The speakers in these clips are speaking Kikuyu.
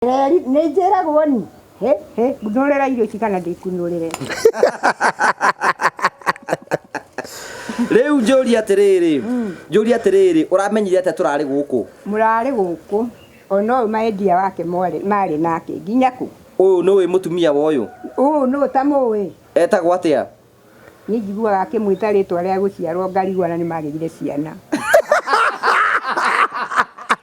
Nĩ njĩragwo ni he he ngunũrĩra irio ici kana ndĩkunũrĩre. Rĩu njũrie atĩrĩrĩ, njũrie atĩrĩrĩ, ũramenyire atĩa tũrarĩ gũkũ? Mũrarĩ gũkũ ona ũyũ maendia wake mwarĩ marĩ nake nginya kũ? Ũyũ nĩũĩ mũtumia wa ũyũ? Ũyũ nũ ũtamũĩ? Etagwo atĩa? Niĩ njiguaga akĩmwĩta rĩtwa rĩa gũciarwo ngarigwo na nĩmagĩire ciana.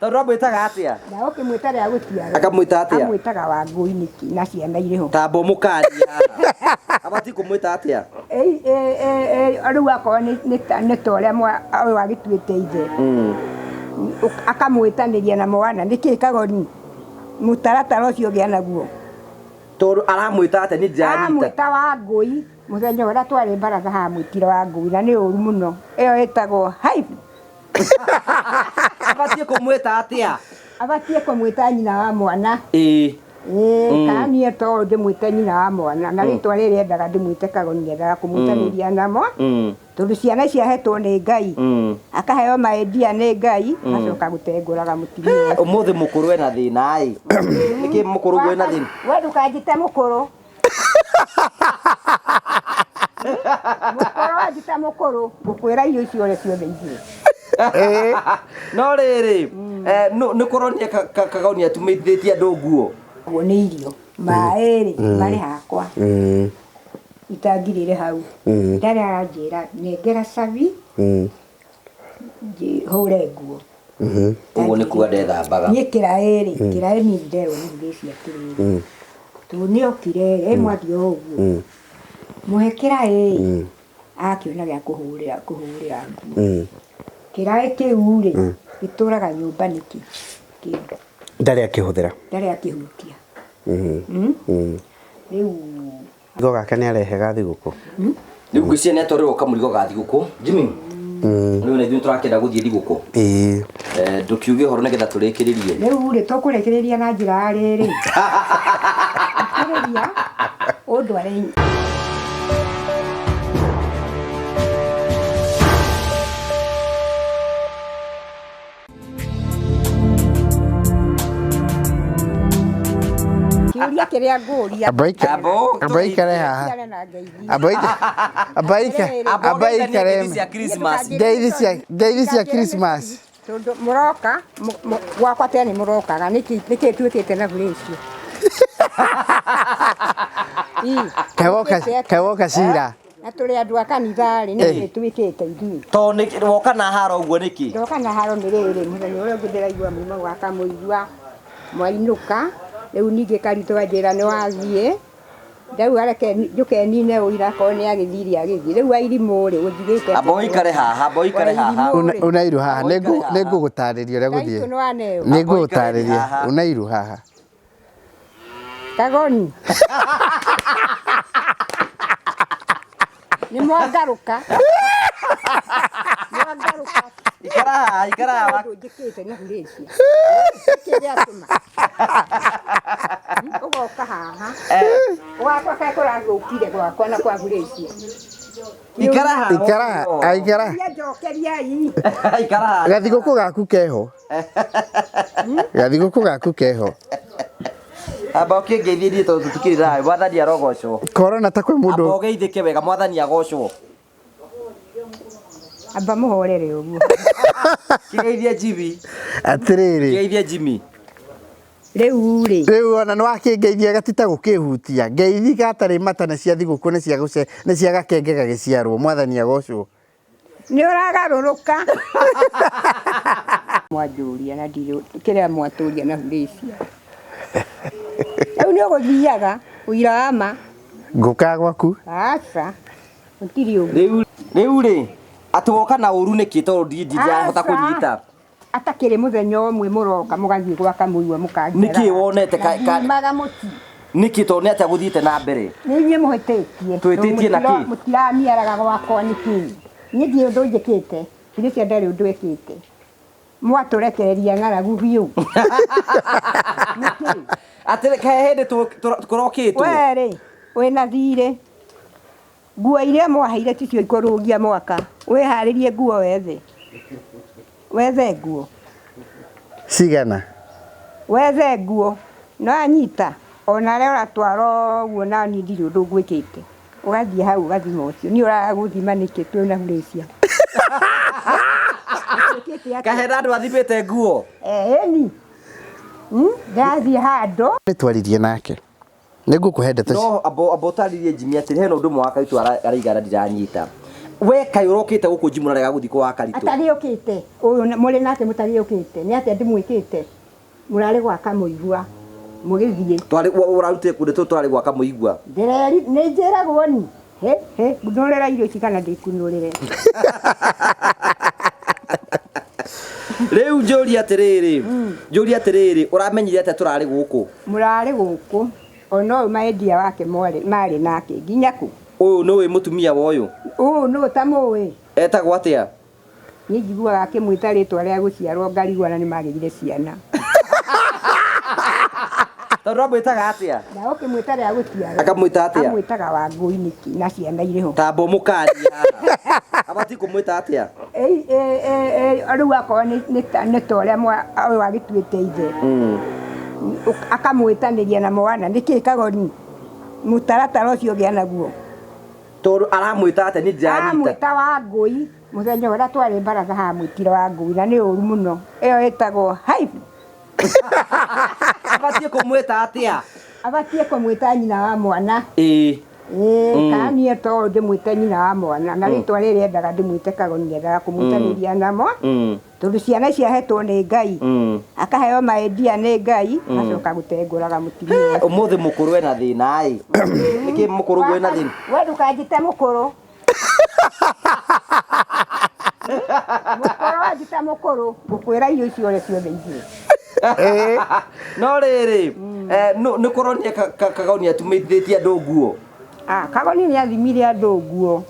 Tondũ amwĩtaga atĩa? Na ũkĩmwĩta rĩa gũciarwo. Akamwĩta atĩa? Amwĩtaga Wangũi nĩkĩ na ciana irĩ ho. Tamba ũmũkanie haha. Abatiĩ kũmwĩta atĩa? Rĩu akorwo nĩ ta ũrĩa ũyũ agĩtuĩte ithe. Akamwĩtanĩria na mwana. Nĩkĩ kagoni? Mũtaratara ũcio ũgĩa naguo. Tondũ aramwĩta atĩa niĩ ndiranyita. Aramwĩta Wangũi. Mũthenya ũrĩa twarĩ baratha hamwĩtire Wangũi na nĩ ũru mũno. Ĩyo ĩtagwo hype. Abatiĩ kũmwĩta atĩa? Abatiĩ kũmwĩta nyina wa mwana. Ĩĩ. Ĩĩ, kana niĩ to ũũ ndĩmwĩte nyina wa mwana. Na rĩtwa rĩrĩ endaga ndĩmwĩte Kagoni, endaga kũmwĩtanĩria na mwa. Tondũ ciana ici ahetwo nĩ Ngai, akaheo maendia nĩ Ngai, agacoka gũtengũraga mũtumia ũcio. Ũmũthĩ mũkũrũ ena thĩna ĩ. Nĩkĩ mũkũrũ ũguo ena thĩna? We ndũkanjĩte mũkũrũ. Mũkũrũ wanjĩta mũkũrũ, ngũkwĩra irio icio ũrĩa ciothe ithuĩ. No rĩrĩ, nĩ kũronia Kagoni atumithĩtie andũ nguo. Ũguo nĩ irio. Maĩ rĩ, marĩ hakwa. Itangi rĩrĩ hau. Ndarĩ aranjĩra nengera cabi, hũre nguo. Ũguo nĩ kuga ndethambaga. Niĩ kĩraĩ rĩ, kĩraĩ niĩ nderwo nĩ Grace atĩrĩrĩ, tondũ nĩ okire rĩ, ĩ mwathiĩ o ũguo, mũhe kĩraĩ ĩ, agakĩona gĩa kũhũrĩra kũhũrĩra nguo. Kĩraĩ kĩu rĩ, gĩtũraga nyũmba nĩkĩ? Kĩu. Ndarĩ akĩhũthĩra. Ndarĩ akĩhutia. Rĩu Mũrigo gake nĩ arehe ga thigũkũ. Rĩu ngwĩciria nĩ atwarĩrwo kamũrigo ga thigũkũ. Jimmy, rĩu na ithuĩ tũrakĩenda gũthiĩ thigũkũ. Ĩĩ. Ndũkiuge ũhoro nĩgetha tũrĩkĩrĩrie. Rĩu rĩ, tũkũrĩkĩrĩria na njĩra ya rĩrĩ. Rĩkĩrĩria, ũndware Kĩũria kĩrĩa ngũria. Amba ũikare haha. Amba ũikare. Ngeithi cia Christmas. Tondũ mũroka gwakwa tene mũrokaga nĩkĩ nĩkĩ tuĩkĩte na burĩcio. Kaĩ woka cira. Na tũrĩ andũ a kanitha rĩ, nĩkĩ twĩkĩte ithuĩ? Tondũ nĩ woka na haro ũguo nĩkĩ? Ndoka na haro nĩ rĩrĩ, mũthenya ũrĩa ũngĩ ndĩraigua muma gwa Kamũigua mwainũka, rĩu ningĩ Karitũ anjĩra nĩ wathiĩ, ndauga reke njũke nine ũira akorwo nĩ agĩthire agĩthiĩ. Rĩu Wairimũ rĩ, ũnjigĩte Amba ũikare haha, amba ũikare haha. Una iru haha, nĩ ngũgũtarĩria ũrĩa gũthiĩ. Karitũ nĩ waneo. Nĩ ngũgũtarĩria, una iru haha. Kagoni. Nĩ mwangarũka. Mwangarũka. Ikara haha, ikara haha. Ũndũ njĩkĩte na hurĩcia. Nĩkĩ gĩatũma? Ũgoka haha. Gwakwa kaĩ kũrathũkire gwakwa na kwa hurĩcia. Ikara haha. Ikara, aikara. Njokeriai. Ikara haha. Gathigũkũ gaku keho. Gathigũkũ gaku keho. Amba ũkĩngeithie niĩ tondũ tũtikĩrĩ thayũ. Mwathani arogocwo. Korona ta kwĩ Amba mũndũ. ũgeithĩke wega mwathani agocwo. Amba mũhorere ũguo. Kĩgeithie Jimmy. Atĩrĩrĩ. Kĩgeithie Jimmy. Rĩu rĩ. Rĩu ona nĩ wakĩngeithia gatita gũkĩhutia. Ngeithi gatarĩ mata nĩ cia thigũkũ nĩ cia gũce nĩ cia gakenge gagĩciarwo. Mwathani agocwo. Nĩ ũragarũrũka. Mwanjũria na ndirĩ kĩrĩa mwatũria na hurĩcia. Rĩu nĩ ũgũthiaga ũira wa ma. Ngũkaga gwaku. Aca. Gũtirĩ ũguo. Rĩu rĩ, atĩ woka na ũru nĩkĩ tondũ ndirahota kũnyita. Atakĩrĩ mũthenya ũmwe mũroka mũgathiĩ gwa Kamũigua mũkanjera. Nĩkĩ wonete ka ka Ndiumaga mũciĩ. Nĩkĩ tondũ nĩ atĩa gũthiĩte na mbere? Nĩ inyuĩ mũhĩtĩtie. Tũhĩtĩtie na kĩ? Mũtiraniaraga gwakwa nĩkĩ? Niĩ ndirĩ ũndũ njĩkĩte. Githĩ ndarĩ ũndũ ekĩte. Mwatũrekereria ng'aragu biũ. Nĩkĩ? Atĩ he hĩndĩ kũrokĩtwo? We rĩ, wĩna thirĩ. Nguo iria mwaheire ticio ikũrũgia mwaka. Wĩharĩrie nguo wethe. Wethe nguo. Cigana? Wethe nguo. No anyita ona arĩa ũratwara ũguo na niĩ ndirĩ ũndũ ngwĩkĩte. Ũgathiĩ hau ũgathima ũcio. Niĩ ũragũthima nĩkĩ twĩna hurĩcia. Kahena andũ athimĩte nguo. Ĩni. Ndathiĩ handũ. Nĩ twaririe nake. Nĩ ngũkũhe ndeto. No abo ũtarĩrie Jimmy atĩrĩ hena ũndũ ũmwe wa Karitũ araigana ndiranyita. We kaĩ ũrokĩte gũkũ Jimmy ũrarega gũthiĩ kwa Karitũ. Atagĩũkĩte. Ũyũ mũrĩ nake mũtagĩũkĩte. Nĩ atĩa ndĩmwĩkĩte? Mũrarĩ gwaka mũigua. Mũgĩthiĩ. Twarĩ ũrarutire kũ ndeto twarĩ gwaka mũigua. Ndĩreri nĩ njĩragwo ni. He he ngunũrĩra irio ici kana ndĩkunũrĩre. Rĩu njũria atĩrĩrĩ. Njũria atĩrĩrĩ ũramenyire atĩa tũrarĩ gũkũ? Mũrarĩ gũkũ. Ona ũyũ maendia wake marĩ nake nginya kũ? Ũyũ nĩwe mũtumia wa ũyũ? Ũyũ nũ ũtamũĩ? Etagwo atĩa? Niĩ njiguaga akĩmwĩta rĩtwa rĩa gũciarwo ngarigwo na nĩmagĩire ciana. Tondũ amwĩtaga atĩa? Na ũkĩmwĩta rĩa gũciarwo. Akamwĩta atĩa? Amwĩtaga Wangũi nĩkĩ na ciana irĩ ho. Tamba ũmũkanie haha. Abatiĩ kũmwĩta atĩa? Rĩu akorwo nĩ ta ũrĩa ũyũ agĩtuĩte ithe. Akamwĩtanĩria na mwana nĩkĩ Kagoni? Mũtaratara ũcio ũgĩa naguo. Tondũ aramwĩta atĩa? Niĩ ndiranyita. Aramwĩta Wangũi. Mũthenya ũrĩa twarĩ baratha hamwĩtire Wangũi na nĩ ũru mũno. Ĩyo ĩtagwo haibu. Abatiĩ kũmwĩta atĩa? Abatiĩ kũmwĩta nyina wa mwana. Ĩĩ. Kana niĩ to ndĩmwĩte nyina wa mwana na rĩtwa rĩrĩ endaga ndĩmwĩte Kagoni endaga kũmwĩtanĩria namo. Tondũ ciana ciahetwo nĩ Ngai. Akaheo maendia nĩ Ngai, acoka gũtengũraga mũtumia. Ũmũthĩ mũkũrũ ena thĩna ĩ. Nĩkĩ mũkũrũ ũguo ena thĩna? We ndũkanjĩte mũkũrũ. Mũkũrũ wanjĩta mũkũrũ, ngũkwĩra irio icio ũrĩa ciothe ithuĩ. No rĩrĩ, nĩ kũronia Kagoni atumithĩtie andũ nguo. Kagoni nĩ athimire andũ nguo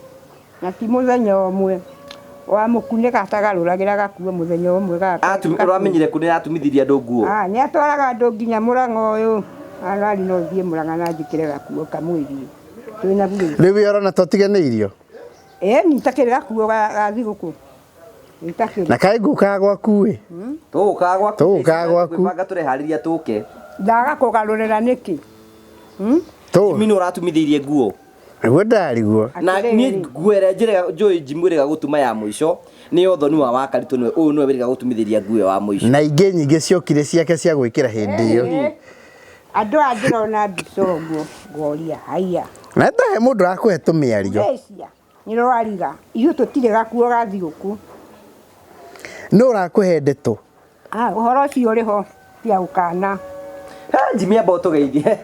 na ti mũthenya ũmwe. Wa mũkunĩka atagarũragĩra gakuo mũthenya ũmwe gaka. Ũramenyire kũ nĩ atumithirie andũ nguo? Nĩ atwaraga andũ nginya Mũrang'a ũyũ. Arari no thiĩ Mũrang'a na njĩkĩre gakuo kamwĩrie. Twĩna burĩ. Rĩu ũrona tũtiganĩirio? Ĩni takĩrĩ gakuo ga thigũkũ. Na kaĩ ngũkaga gwaku ĩ? Tũgũkaga gwaku. Tũgũkaga gwaku. Gwĩbanga tũreharĩria tũke. Ndaga kũgarũrĩra nĩkĩ? Jimmy nĩ ũratumithĩirie nguo. Nĩguo ndariguo. Na niĩ nguo ĩrĩa njĩrega njũĩ Jimmy ũrĩga gũtuma ya mũico nĩ ũthoni wa Wakaritũ nĩwe ũyũ nĩwe wĩrĩga gũtumithĩria nguo wa mũico. Na ingĩ nyingĩ ciokire ciake cia gwĩkĩra hĩndĩ ĩyo. Andũ aya ndĩrona mbica ũguo ngoria haiya. Na ndahe mũndũ arakũhe tũmĩario. Nĩ rwariga. Ithuĩ tũtirĩ gakuo ga thigũkũ. Nũ ũrakũhe ndeto? Ũhoro ũcio ũrĩ ho tia gũkana. Jimmy amba ũtũgeithie.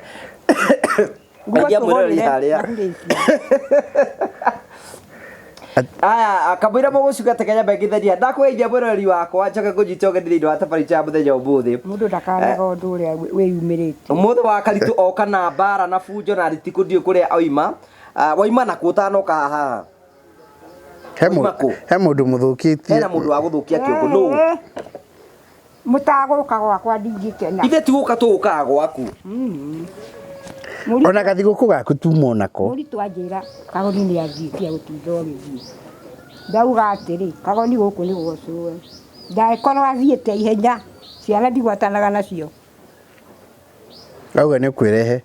Geithia mwĩroreri harĩa. Aya, kamũira mũgũcuka ta Kenya mbengithania. Ndakũgeithia mwĩroreri wakwa njoke ngũnyite ũgeni thĩinĩ wa tabarĩra ya mũthenya ũmũthĩ. Mũndũ ndakanaga ũndũ ũrĩa wĩyumĩrĩtie. Ũmũthĩ wa Karitũ oka na mbara na bunjo na ritikũ ndiũĩ kũrĩa oima. Waima na kũ ũtanoka haha? He mũndũ mũthũkĩtie. Hena mũndũ wa gũthũkia kĩongo nũ? Mũtagũka gwakwa ndingĩkena. Ithe ti gũka tũgũkaga gwaku. Ona gathigũkũ gaku tumwo nako. Mũritũ anjĩra Kagoni nĩ athiĩ tia gũtinda ũgĩthiĩ. Ndauga atĩrĩ, Kagoni gũkũ nĩ gwacũe. Ndagĩkorwo athiĩte ihenya, ciana ndigwatanaga nacio. Auga nĩ ũkwĩrehe.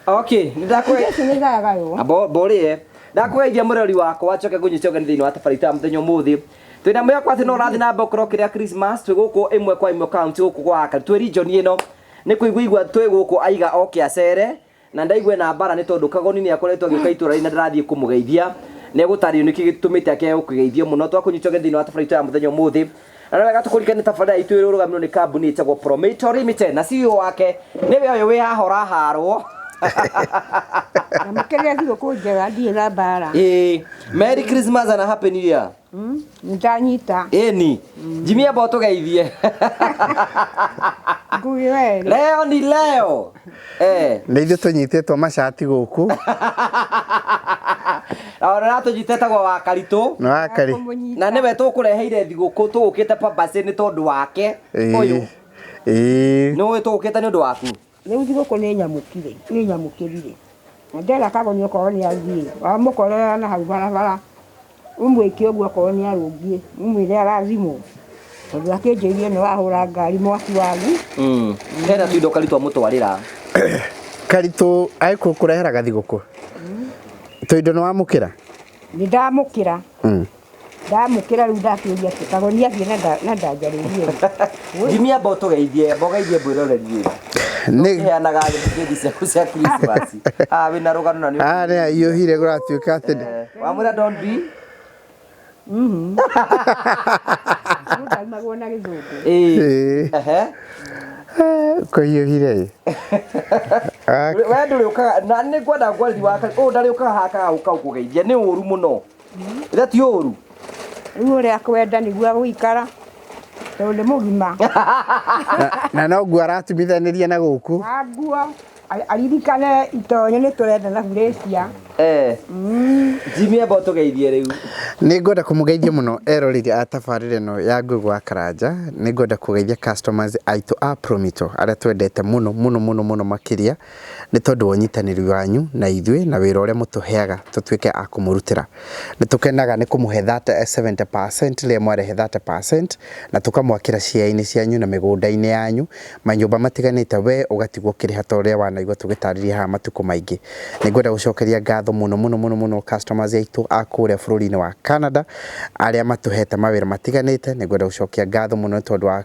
Okay, nĩ Icio nĩ thagaywo. Mborĩe. Ndakũgeithia mwĩroreri wakwa njoke ngũnyite ũgeni thĩinĩ wa tabarĩra ya mũthenya ũmũthĩ. Twĩna mwĩhoko atĩ no ũrathiĩ na mbere gũkorwo ũkĩrĩa Christmas twĩ gũkũ ĩmwe kwa ĩmwe county gũkũ gwa Karitũ twĩ region ĩno nĩ kũiguigua twĩ gũkũ aiga oke acere na ndaigua na mbara nĩ tondũ Kagoni nĩ akoretwo agĩũka itũũra rĩrĩ na ndĩrathiĩ kũmũgeithia nĩ egũtarĩrio nĩkĩ gĩtũmĩte akĩage gũkĩgeithio mũno. Twakũnyita ũgeni thĩinĩ wa tabarĩra ya mũthenya ũmũthĩ. Na nĩ wega tũkũririkanie tabarĩra itũ ĩrũgamĩrĩirwo nĩ kambuni ĩtagwo Prometo Limited na CEO wake nĩwe ũyũ wĩ haha ũraharwo. Na mũkĩrĩa thigũkũ njega ndirĩ na mbara. Ĩĩ, Merry Christmas and a Happy New Year. Nĩndanyita. Ĩni. Jimmy amba ũtũgeithie. Ngugi werĩ. Leo ni leo. Nĩ ithuĩ tũnyitĩtwo macati gũkũ. Na ona tũnyitĩte tagwo wa Karitũ. Na wa Karitũ. Na nĩwe tũkũreheire thigũkũ tũgũkĩte pambacĩ nĩ tondũ wake. Ũyũ. Ĩĩ. Nĩ tũgũkĩte nĩ ũndũ waku. Rĩu thigũkũ nĩ nyamũkire, nĩ nyamũkĩrire. Na ndera Kagoni okorwo nĩ athiĩ, wamũkorera na hau barabara. Ũmwĩke ũguo okorwo nĩ arũngiĩ, ũmwĩre arathimwo. Tondũ akĩnjĩrire nĩ wahũra ngari mwaki wagu. Hena tuindo Karitũ amũtwarĩra. Karitũ agĩkũrehera gathigũkũ. Tũindo nĩ wamũkĩra? Nĩ ndamũkĩra. Ndamũkĩra rĩu ndakĩũria atĩ kagoni athiĩ na ndanjarĩrie. Jimmy amba ũtũgeithie, amba ũgeithie mwĩroreri ũyũ. Nĩ Ũkĩheanaga ngeithi ciaku cia Christmas. Ah, wĩna rũgano na nĩ Ah, nĩ aiyũhire kũratuĩka atĩ Wamwĩra don't be. Ndaumagwo na gĩthũngũ. Ĩĩ. Ĩĩ. Ehe. Kũiyũhire ĩ. Ah, We ndũrĩ ũkaga na nĩ ngwenda ngwarĩri wa ũũ ndarĩ ũkaga haha kaga gũka gũkũgeithia nĩ ũru mũno. Ithe ti ũru. Rĩu ũrĩa akwenda nĩguo agũikara tondũ nĩ mũgima. Na noguo aratumithanĩria na gũkũ. Na nguo aririkane itonyo nĩ tũrenda na burĩcia. Eh. Jimmy amba ũtũgeithie rĩu. Nĩ ngwenda kũmũgeithia mũno eroreri a tabarĩra ĩno ya Ngũgũ wa Karanja. Nĩ ngwenda kũgeithia customers aitũ a Promito arĩa twendete mũno mũno mũno mũno makĩria nĩ tondũ wa ũnyitanĩri wanyu na ithuĩ na wĩra ũrĩa mũtũheaga tũtuĩke a kũmũrutĩra. Nĩ tũkenaga nĩ kũmũhe 70% rĩrĩa mwarehe 30% na tũkamwakĩra share-inĩ cianyu na mĩgũnda-inĩ yanyu manyũmba matiganĩte, we ũgatigwo ũkĩrĩha ta ũrĩa wanaigua tũgĩtarĩria haha matukũ maingĩ. Nĩ ngwenda gũcokeria ngatho mũno mũno mũno mũno customers aitũ a kũrĩa bũrũri-inĩ wa Canada arĩa matũhete mawĩra matiganĩte. Nĩ ngwenda gũcokia ngatho mũno nĩ tondũ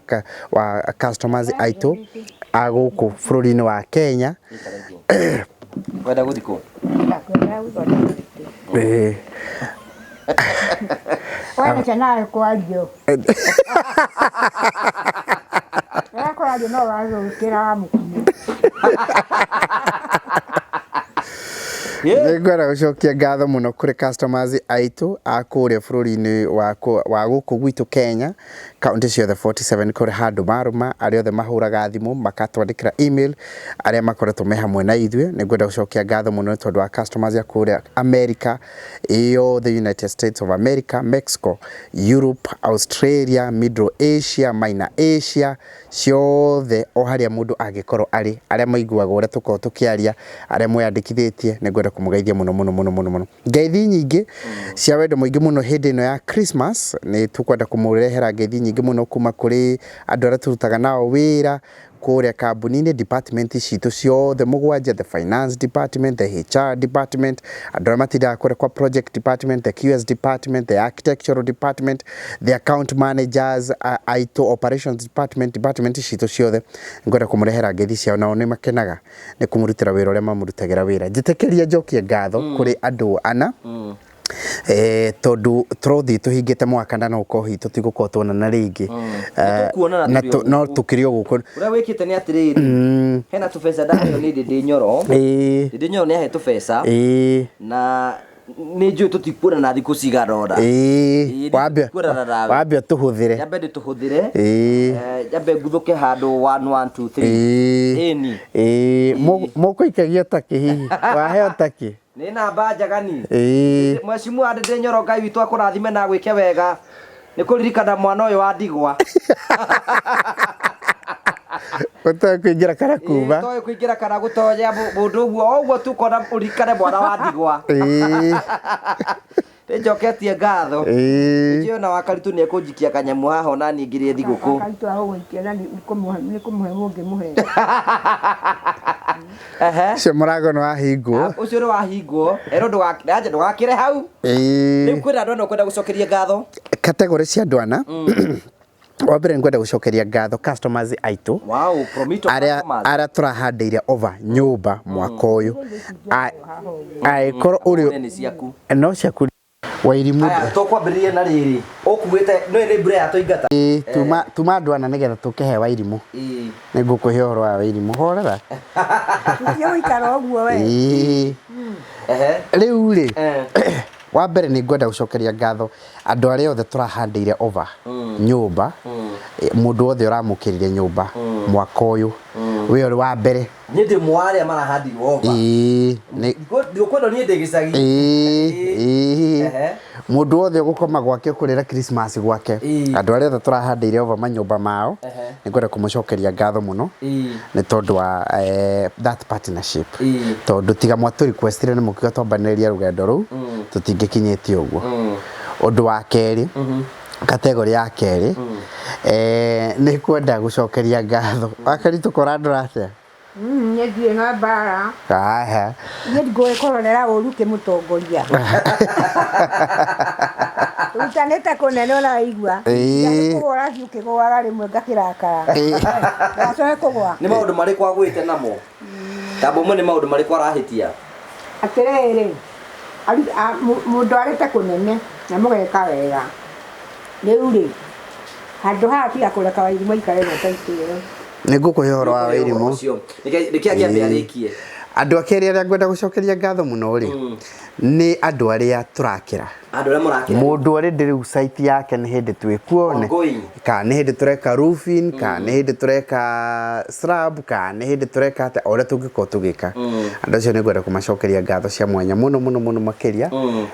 wa customers aitũ a gũkũ bũrũri-inĩ wa Kenya. Wenda gũthiĩ kũ? Ndakwenda gũthondeka mĩtĩ. Wendete nawe kwario. Rĩrĩa kwario no wagũkĩra wamũkinya. Nĩ ngwenda gũcokia ngatho mũno kũrĩ customers aitũ a kũrĩa bũrũri-inĩ wa gũkũ gwitũ Kenya, kaunti ciothe 47 kũrĩ handũ marũma, arĩa othe mahũraga thimũ makatwandĩkĩra email, arĩa makoretwo me hamwe na ithuĩ. Nĩ ngwenda gũcokia ngatho mũno nĩ tondũ wa customers a kũrĩa America yothe, United States of America, Mexico, Europe, Australia, Middle Asia, Minor Asia, ciothe o harĩa mũndũ angĩkorwo arĩ, arĩa maiguaga ũrĩa tũkoragwo tũkĩaria, arĩa mwĩyandĩkithĩtie, nĩ ngwenda kũmũgeithia mũno mũno mũno mũno mũno. Ngeithi nyingĩ cia wendo mũingĩ mũno hĩndĩ ĩno ya Christmas, nĩ tũkwenda kũmũrehera ngeithi nyingĩ mũno kuma kũrĩ andũ arĩa tũrutaga nao wĩra kũrĩa kambuni-inĩ, department citũ ciothe mũgwanja, the finance department, the HR department, andũ arĩa matindaga kũrĩa kwa project department, the QS department, the architectural department, the account managers aitũ, operations department, department citũ ciothe. Ngwenda kũmũrehera ngeithi ciao, nao nĩ makenaga nĩ kũmũrutĩra wĩra ũrĩa mamũrutagĩra wĩra. Njĩtĩkĩria njokie ngatho kũrĩ andũ ana. Tondũ tũrothiĩ tũhingĩte mwaka na no ũkorwo hihi tũtigũkorwo tuonana rĩngĩ. Nĩtũkuonana Na tũrĩ o no gũkũ. tũkĩrĩ o gũkũ. Ũrĩa wĩkĩte nĩ atĩrĩrĩ, hena tũbeca ndaheo nĩ Ndĩndĩ Nyoro. Ndĩndĩ Nyoro nĩ ahe tũbeca. Na nĩ njũĩ tũtikuonana thikũ cigana ũna. Tũtikuonana nawe. Wambe ũtũhũthĩre. Nyambe ndĩtũhũthĩre. Nyambe nguthũke handũ 1 1 2 3. Ĩni. Mũkũikagia takĩ hihi? Waheo takĩ? Nĩ namba njagani. Mheshimiwa Ndĩndĩ Nyoro, Ngai witũ akũrathime na agwĩke wega. Nĩ kũririkana mwana ũyũ wa ndigwa. Ũtoĩ kũingĩra kana kuma. Ũtoĩ kũingĩra kana gũtonya mũndũ ũguo, o ũguo tu ũkona ũririkane mwana wa ndigwa. Nĩnjoketie ngatho. Njũĩ ona wa Karitũ nĩ ekũnjikia kanyamũ haha ona niĩ ngĩrĩe thigũkũ. Karitũ agũgũikia na nĩ kũmũhe mũngĩmũhe. Ũcio mũrango nĩ wahingwo. Ũcio nĩ wahingwo. Erwo ndũgakĩre hau. Rĩu kwĩna andũ ana ũkwenda gũcokeria ngatho. Category cia andũ ana. Wa mbere ngwenda gũcokeria ngatho customers aitũ. Wow, Promito customers. Arĩa tũrahandĩire over nyũmba mwaka ũyũ. Angĩkorwo ũrĩ Nĩ ciaku. No ciaku. Wairimu. Aya, tũkwambĩrĩria na rĩrĩ. Ũkuĩte, nĩ nĩ mbura yatũingata. Tuma andũ ana nĩgetha tũkĩhe Wairimu. Nĩ ngũkũhe ũhoro wa Wairimu. Horera. Ũthiĩ gũikara ũguo we. Rĩu rĩ, wa mbere nĩ ngwenda gũcokeria ngatho andũ arĩa othe tũrahandĩire over nyũmba, mũndũ wothe ũramũkĩrire nyũmba mwaka ũyũ, we ũrĩ wa mbere. Niĩ ndĩ mwa arĩa marahandirwo over. Ndũkwenda niĩ ndĩ gĩcagi. Mũndũ wothe ũgũkoma gwake ũkũrĩra Christmas gwake. Andũ arĩa othe tũrahandĩire over manyũmba mao, nĩ ngwenda kũmũcokeria ngatho mũno nĩ tondũ wa that partnership. Tondũ tiga mwatũ requestire nĩ mũkiuga twambanĩrĩrie rũgendo rũu, tũtingĩkinyĩtie ũguo. Ũndũ wa kerĩ, Category ya kerĩ, nĩ kwenda gũcokeria ngatho Wakari tũkorandũra atĩa? Niĩ ndirĩ na mbara. Aha. Niĩ ngũĩ kũrorera ũru kĩmũtongoria. Rutanĩte kũnene ũraigua. Ĩĩ. Kũgũa ũrathiĩ ũkĩgũaga rĩmwe ngakĩrakara. Ndacoke kũgũa. Nĩ maũndũ marĩkũ agwĩte namo? Tamba ũmwe nĩ maũndũ marĩkũ arahĩtia? Atĩrĩrĩ, mũndũ arĩte kũnene na mũgeka wega. Rĩu rĩ, handũ haha tiga kũreka Wairimũ aikare na taitũ ĩyo. Nĩ ngũkũhe ũhoro wa Wairimũ. Ũcio. Nĩkĩ angĩambe arĩkie? Andũ a kerĩ arĩa ngwenda gũcokeria ngatho mũno rĩ, nĩ andũ arĩa tũrakĩra. Andũ arĩa mũrakĩra. Mũndũ already rĩu site yake nĩ hĩndĩ twĩ kuo, Ongoing. kana nĩ hĩndĩ tũreka roofing, kana nĩ hĩndĩ tũreka slab, kana nĩ hĩndĩ tũreka atĩa, o ũrĩa tũngĩkorwo tũgĩka. Andũ acio nĩ ngwenda kũmacokeria ngatho cia mwanya mũno mũno mũno makĩria,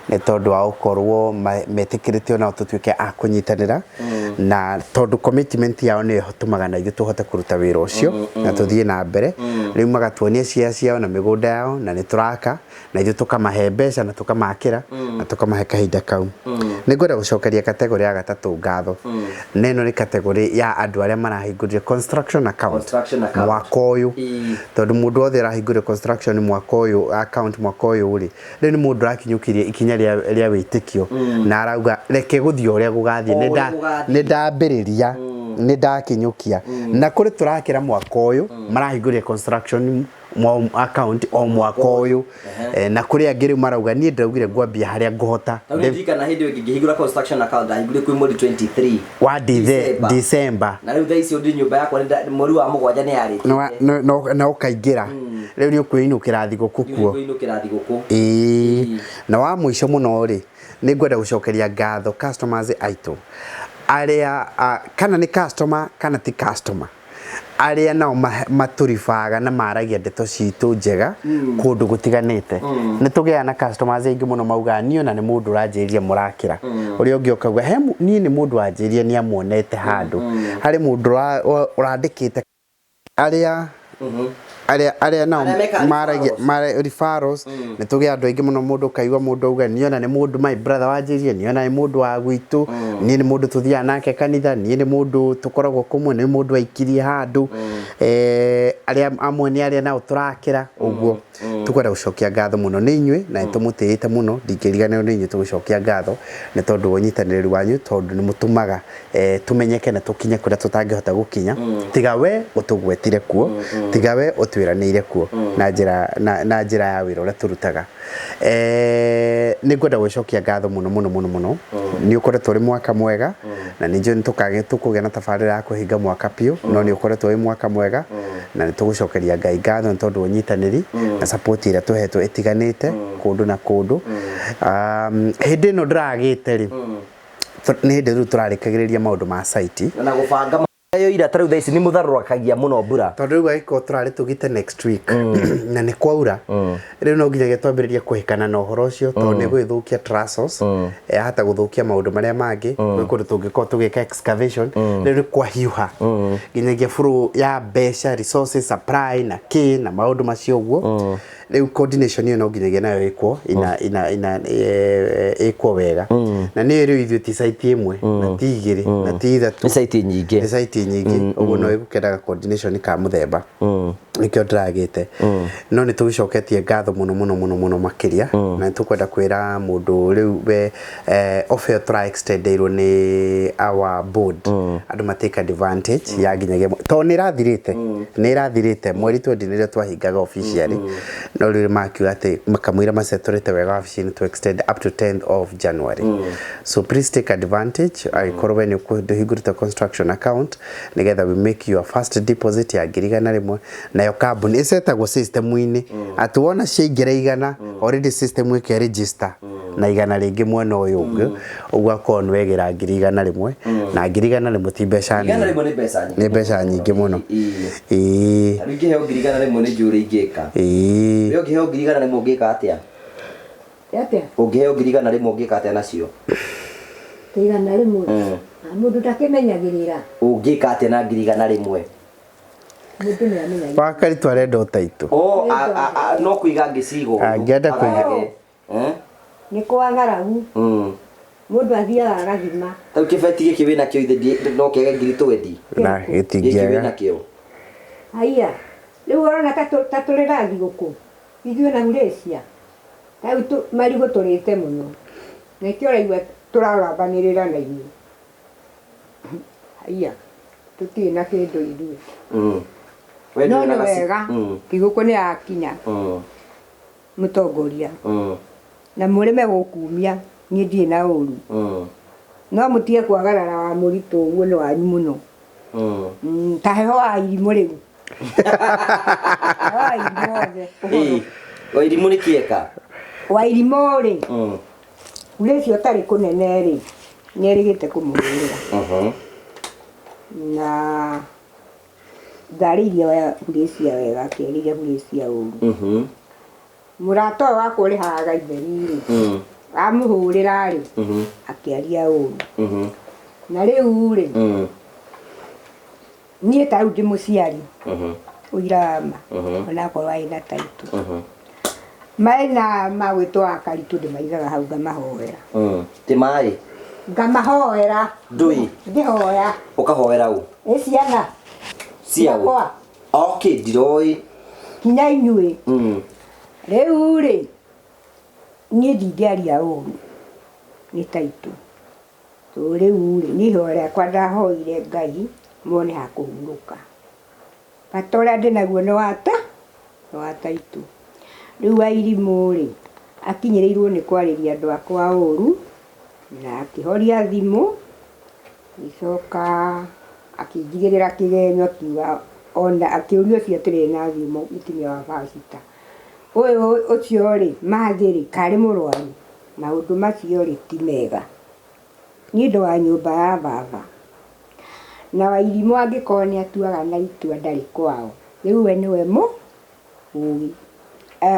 nĩ tondũ wa gũkorwo metĩkĩrĩte onao tũtuĩke a kũnyitanĩra, na tondũ commitment yao nĩyo ĩtũmaga na ithuĩ tũhote kũruta wĩra ũcio na tũthiĩ na mbere. Rĩu magatuonia cia ciao na mĩgũnda yao na nĩ tũraka, na ithuĩ tũkamahe mbeca na tũkamakĩra na tũkamahe kahinda kau. Nĩ ngwenda gũcokeria category ya gatatũ ngatho, na ĩno nĩ category ya andũ arĩa marahingũrire construction account Construction account. mwaka ũyũ. Tondũ mũndũ wothe ũrahingũrire construction mwaka ũyũ, account mwaka ũyũ rĩ, rĩu nĩ mũndũ ũrakinyũkirie ikinya rĩa wĩtĩkio na arauga reke gũthiĩ ũrĩa gũgathiĩ, O ũrĩa gũgathiĩ. nĩ ndambĩrĩria, nĩ ndakinyũkia. Na kũrĩ tũrakĩra mwaka ũyũ marahingũrire construction account o mwaka ũyũ. Na kũrĩ angĩ rĩu marauga niĩ ndĩraugire ngwambia harĩa ngũhota. Tondũ ndirikana hĩndĩ ĩyo ngĩhingũra construction account ndahingũrire kwĩ mweri 23 wa December. December. Na rĩu thaa icio ndĩ nyũmba yakwa mweri wa mũgwanja nĩ yarĩkĩte. Na ũkaingĩra. Rĩu nĩ ũkwĩinũkĩra thigũkũ kuo. Nĩ ũkwĩinũkĩra thigũkũ. Ĩĩ. Na wa mũico mũno rĩ, nĩ ngwenda gũcokeria ngatho customers aitũ arĩa, kana nĩ customer kana ti customer, arĩa nao matũribaga na maragia ndeto citũ njega kũndũ gũtiganĩte. Nĩ tũgĩaga na customers aingĩ mũno maugaga niĩ ona nĩ mũndũ ũranjĩrire mũrakĩra. Ũrĩa ũngĩ ũkauga he niĩ nĩ mũndũ wanjĩrire nĩ amuonete handũ. Harĩ mũndũ ũrandĩkĩte arĩa arĩa nao Arĩa mekaga maragia referrals. Referrals. Nĩ tũgĩaga andũ aingĩ mũno, mũndũ ũkaigua mũndũ auga niĩ ona nĩ mũndũ my brother wanjĩrire, niĩ ona nĩ mũndũ wa gwitũ, niĩ nĩ mũndũ tũthiaga nake kanitha, niĩ nĩ mũndũ tũkoragwo kũmwe, nĩ mũndũ aikirie handũ. Arĩa amwe nĩ arĩa nao tũrakĩra ũguo. Tũkwenda gũcokia ngatho mũno nĩ inyuĩ, na nĩ tũmũtĩĩte mũno, ndingĩriganĩrwo nĩ inyuĩ tũgũcokia ngatho nĩ tondũ wa ũnyitanĩri wanyu, tondũ nĩ mũtũmaga tũmenyeke na tũkinye kũrĩa tũtangĩhota gũkinya. Tiga we ũtũgwetire kuo, tiga we ũtwĩranĩire kuo na njĩra, na njĩra ya wĩra ũrĩa tũrutaga. Nĩ ngwenda gũcokia ngatho mũno mũno mũno mũno. Nĩ ũkoretwo ũrĩ mwaka mwega, na nĩ njũĩ nĩ tũkũgĩa na tabarĩra ya kũhinga mwaka biũ, no nĩ ũkoretwo wĩ mwaka mwega, na nĩ tũgũcokeria Ngai ngatho nĩ tondũ wa ũnyitanĩri na support ĩrĩa tũhetwo ĩtiganĩte kũndũ na kũndũ. Hĩndĩ ĩno ndĩragĩte rĩ, nĩ hĩndĩ rĩu tũrarĩkagĩrĩria maũndũ ma site. Na gũbanga ĩyo ira ta rĩu thaa ici nĩ mũtharũrakagia mũno mbura. Tondũ rĩu angĩkorwo tũrarĩ tũgite next week na nĩ kwaura, rĩu no nginyagia twambĩrĩrie kũhĩkana na ũhoro ũcio, tondũ nĩ gũgĩthũkia trestles, yahota gũthũkia maũndũ marĩa mangĩ. Gwĩ kũndũ tũngĩkorwo tũgĩka excavation, rĩu nĩ kwahiũha nginyagia flow ya mbeca, resources supply na kĩ na maũndũ macio ũguo. Rĩu coordination ĩyo no nginyagia nayo ĩkwo ina ina ĩkwo wega. Na nĩ rĩu ithuĩ ti site ĩmwe na ti igĩrĩ na ti ithatũ, Nĩ site nyingĩ. Nĩ site nyingĩ ũguo, no ĩgũkendaga coordination ka mũthemba, nĩkĩo ndĩragĩte. No nĩ tũgĩcoketie ngatho mũno mũno mũno mũno makĩria, na nĩ tũkwenda kwĩra mũndũ rĩu we offer ĩyo tũra extendeirwo nĩ our board, andũ ma take advantage ya nginyagia tondũ nĩ ĩrathirĩte mweri 20 nĩrĩo twahingaga officially, no rĩu makiuga atĩ makamũira macetũrĩte wega wabici-inĩ to extend up to 10th of January. So please take advantage angĩkorwo we nĩ ũhingũrĩte construction account, nĩgetha we make your first deposit ya 100,000, nayo kambuni ĩcetagwo system-inĩ atĩ wona ciaingĩra 100, already system ĩke register na 100 rĩngĩ mwena ũyũ ũngĩ ũguo, akorwo nĩ wegĩra 100,000, na 100,000 ti mbeca Igana nini. rĩmwe nĩ mbeca nyingĩ. Nĩ mbeca nyingĩ mũno. Ĩĩ. Rĩu ingĩheo 100,000 nĩ njũĩ ũrĩa ingĩka. Ĩĩ. We ũngĩheo 100,000 ũngĩka atĩa? Atĩa? Ũngĩheo 100,000 ũngĩka atĩa nacio? 100? Mũndũ ndakĩmenyagĩrĩra. Ũngĩka atĩa na 100,000? Mũndũ nĩ amenyagĩrĩra. Wakari twarenda ũtaitũ. O no kũiga angĩciga ũguo. Angĩenda kũiga. Agayage. Eh? Nĩ kwa ng'aragu. Mũndũ athiaga agathima. Rĩu kĩbeti gĩkĩ wĩna kĩo ithe no kĩage ngiri twendi. Na Gĩkĩ gĩtingĩaga. wĩna kĩo. Haiya, rĩu ũrona ta tũrĩ na thigũkũ ithuĩ na Malaysia. Rĩu marigũ tũrĩte mũno. Nĩkĩo ũraigua tũrarambanĩrĩra na inyuĩ. Haiya, tũtirĩ na kĩndũ ithuĩ. No nĩ wega, thigũkũ nĩ yakinya mũtongoria. Na mũrĩme gũkumia, niĩ ndirĩ na ũru. No mũtige kwagarara wa mũritũ ũguo nĩ wanyu mũno. Ta heho wa irimũ rĩu. Heho wa irimũ othe. Wa irimũ nĩ kĩeka? Wa irimũ rĩ, Malaysia ũtarĩ kũnene rĩ, nĩ erĩgĩte kũmũhũrĩra. Na ndarĩirie wa Malaysia wega, akĩarĩria Malaysia ũru. Mũrata ũyũ wakwa ũrĩhaga gaitheri rĩ, amũhũrĩra rĩ, akĩaria ũru. Na rĩu rĩ, niĩ ta rĩu ndĩ mũciari, ũira wa ma, onakorwo arĩ na taitũ. Maĩ na magwĩtwo wa karitũ ndĩmaigaga hau ngamahoera. Ti maĩ? Ngamahoera. Ndũĩ? Ngĩhoya. Ũkahoera ũ? Ĩ ciana. Cia ũ? Okay, ndiroĩ. Kinya inyuĩ. Rĩu rĩ, niĩ ndingĩaria ũru nĩ taitũ. Tondũ rĩu rĩ, niĩ ihoya rĩakwa ndahoire Ngai mone ha kũhurũka. Bata ũrĩa ndĩnaguo nĩ wa taitũ. Rĩu Wairimũ rĩ, akinyĩrĩirwo nĩ kwarĩria andũ akwa ũru, na akĩhoria thimũ, agĩcoka akĩnjigĩrĩra kĩgenyo akiuga ona akĩũria ũcio atĩrĩrĩ na thimũ mũtumia wa bacita. Ũyũ ũcio rĩ, mathĩ rĩ, karĩ mũrwaru. Maũndũ macio rĩ ti mega. Niĩ ndĩ wa nyũmba ya baba. Na Wairimũ angĩkorwo nĩ atuaga na itua ndarĩ kwao. Rĩu we nĩwe mũũgĩ.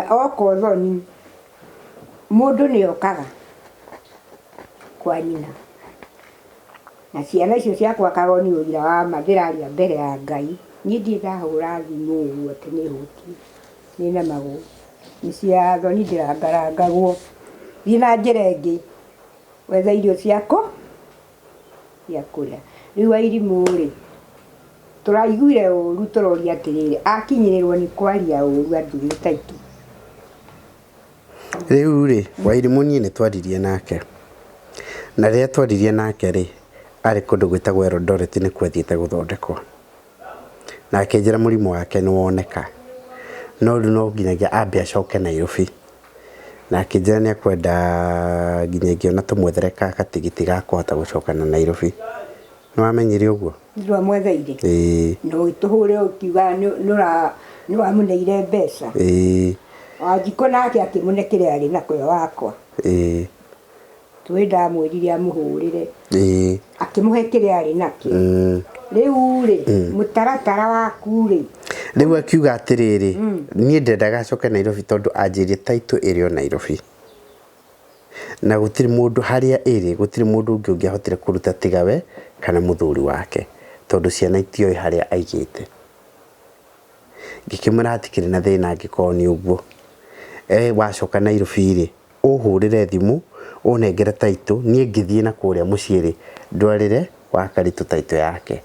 Oka ũthoni, mũndũ nĩ okaga kwa nyina. Na ciana icio ciakwa kagoni ũira wa ma ndĩraria mbere ya Ngai. Niĩ ndirĩ ndahũra thimũ ũguo atĩ nĩ hũtie. Nĩ nemagwo. Mĩciĩ ya thoni ndĩrangarangagwo. Thiĩ na njĩra ĩngĩ, wethe irio ciaku cia kũrĩa. Rĩu Wairimũ rĩ, tũraiguire ũru tũroria atĩrĩrĩ, akinyĩrĩrwo nĩ kwaria ũru andũ nĩ taitũ. Rĩu rĩ, Wairimũ niĩ nĩ twaririe nake. Na rĩrĩa twaririe nake rĩ, arĩ kũndũ gwĩtagwo Eldoret nĩkuo athiĩte gũthondekwo. Na akĩnjĩra mũrimũ wake nĩ woneka. No rĩu no nginyagia ambe acoke Nairobi. Na akĩnjĩra nĩ ekwenda nginya ingĩona tũmwethere gatigiti ga kũhota gũcoka na Nairobi. Nĩ wamenyire ũguo? Ndwamwetheire? Ĩĩ. Na ũgĩtũhũrĩra ũkiuga nĩ wamũneire mbeca. Ĩĩ. Wanjikũ nake akĩmũne kĩrĩa arĩ nakĩo wakwa. Ĩĩ. Tũĩ ndamwĩrire amũhũrĩre. Ĩĩ. Akĩmũhe kĩrĩa arĩ nakĩo. Rĩu rĩ, mũtaratara waku rĩ. Rĩu akiuga atĩrĩrĩ, niĩ ndendaga acoke Nairobi tondũ anjĩrire taitũ ĩrĩ o Nairobi. Na gũtirĩ mũndũ harĩa ĩrĩ, gũtirĩ mũndũ ũngĩ ũngĩahotire kũruta tiga we kana mũthuri wake, tondũ ciana itioĩ harĩa aigĩte. Ngĩkĩmwĩra hatikĩrĩ na thĩna angĩkorwo nĩ ũguo. Wacoka Nairobi rĩ, ũhũrĩre thimũ, ũnengere taitũ, niĩ ngĩthiĩ na kũrĩa mũciĩ rĩ, ndwarĩre wa Karitũ taitũ yake.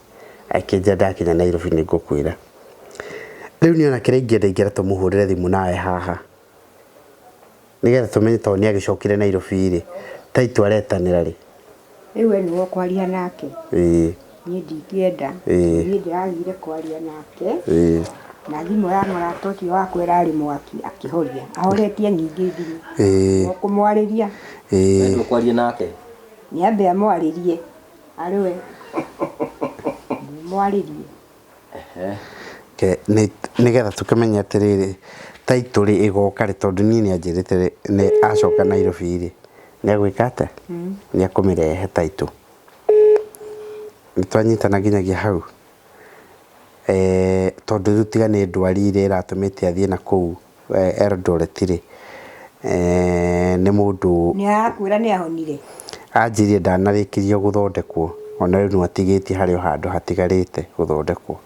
Akĩnjĩra ndakinya Nairobi nĩ ngũkwĩra. Rĩu niĩ ona kĩrĩa ingĩenda ingĩenda tũmũhũrĩre thimũ nawe haha. Nĩgetha tũmenye tondũ nĩ agĩcokire Nairobi rĩ, taitũ aretanĩra rĩ. Rĩu we nĩwe ũkwaria nake. Ĩĩ. Niĩ ndingĩenda. Ĩĩ. Niĩ ndĩragire kwaria nake. Ĩĩ. Na thimũ ya mũrata ũcio wakwa ĩrarĩ mwaki akĩhoria. Ahoretie nyingĩ thimũ. Ĩĩ. Ũkũmwarĩria. Ĩĩ. We nĩwe ũkwaria nake. Nĩ ambe amwarĩrie. Arĩ we. Mwarĩrie. Nĩgetha tũkĩmenye atĩrĩrĩ, taitũ rĩ ĩgoka rĩ, tondũ niĩ nĩ anjĩrĩte nĩ acoka Nairobi rĩ, nĩ agwĩka atĩa? Nĩ akũmĩrehe taitũ. Nĩ twanyitana nginyagia hau. Tondũ rĩu tiga nĩ ndwari ĩrĩa ĩratũmĩte athiĩ na kũu Eldoret rĩ, nĩ mũndũ Nĩ arakwĩra nĩ ahonire? Anjĩrire ndanarĩkĩrio gũthondekwo, ona rĩu no atigĩtie harĩ o handũ hatigarĩte gũthondekwo.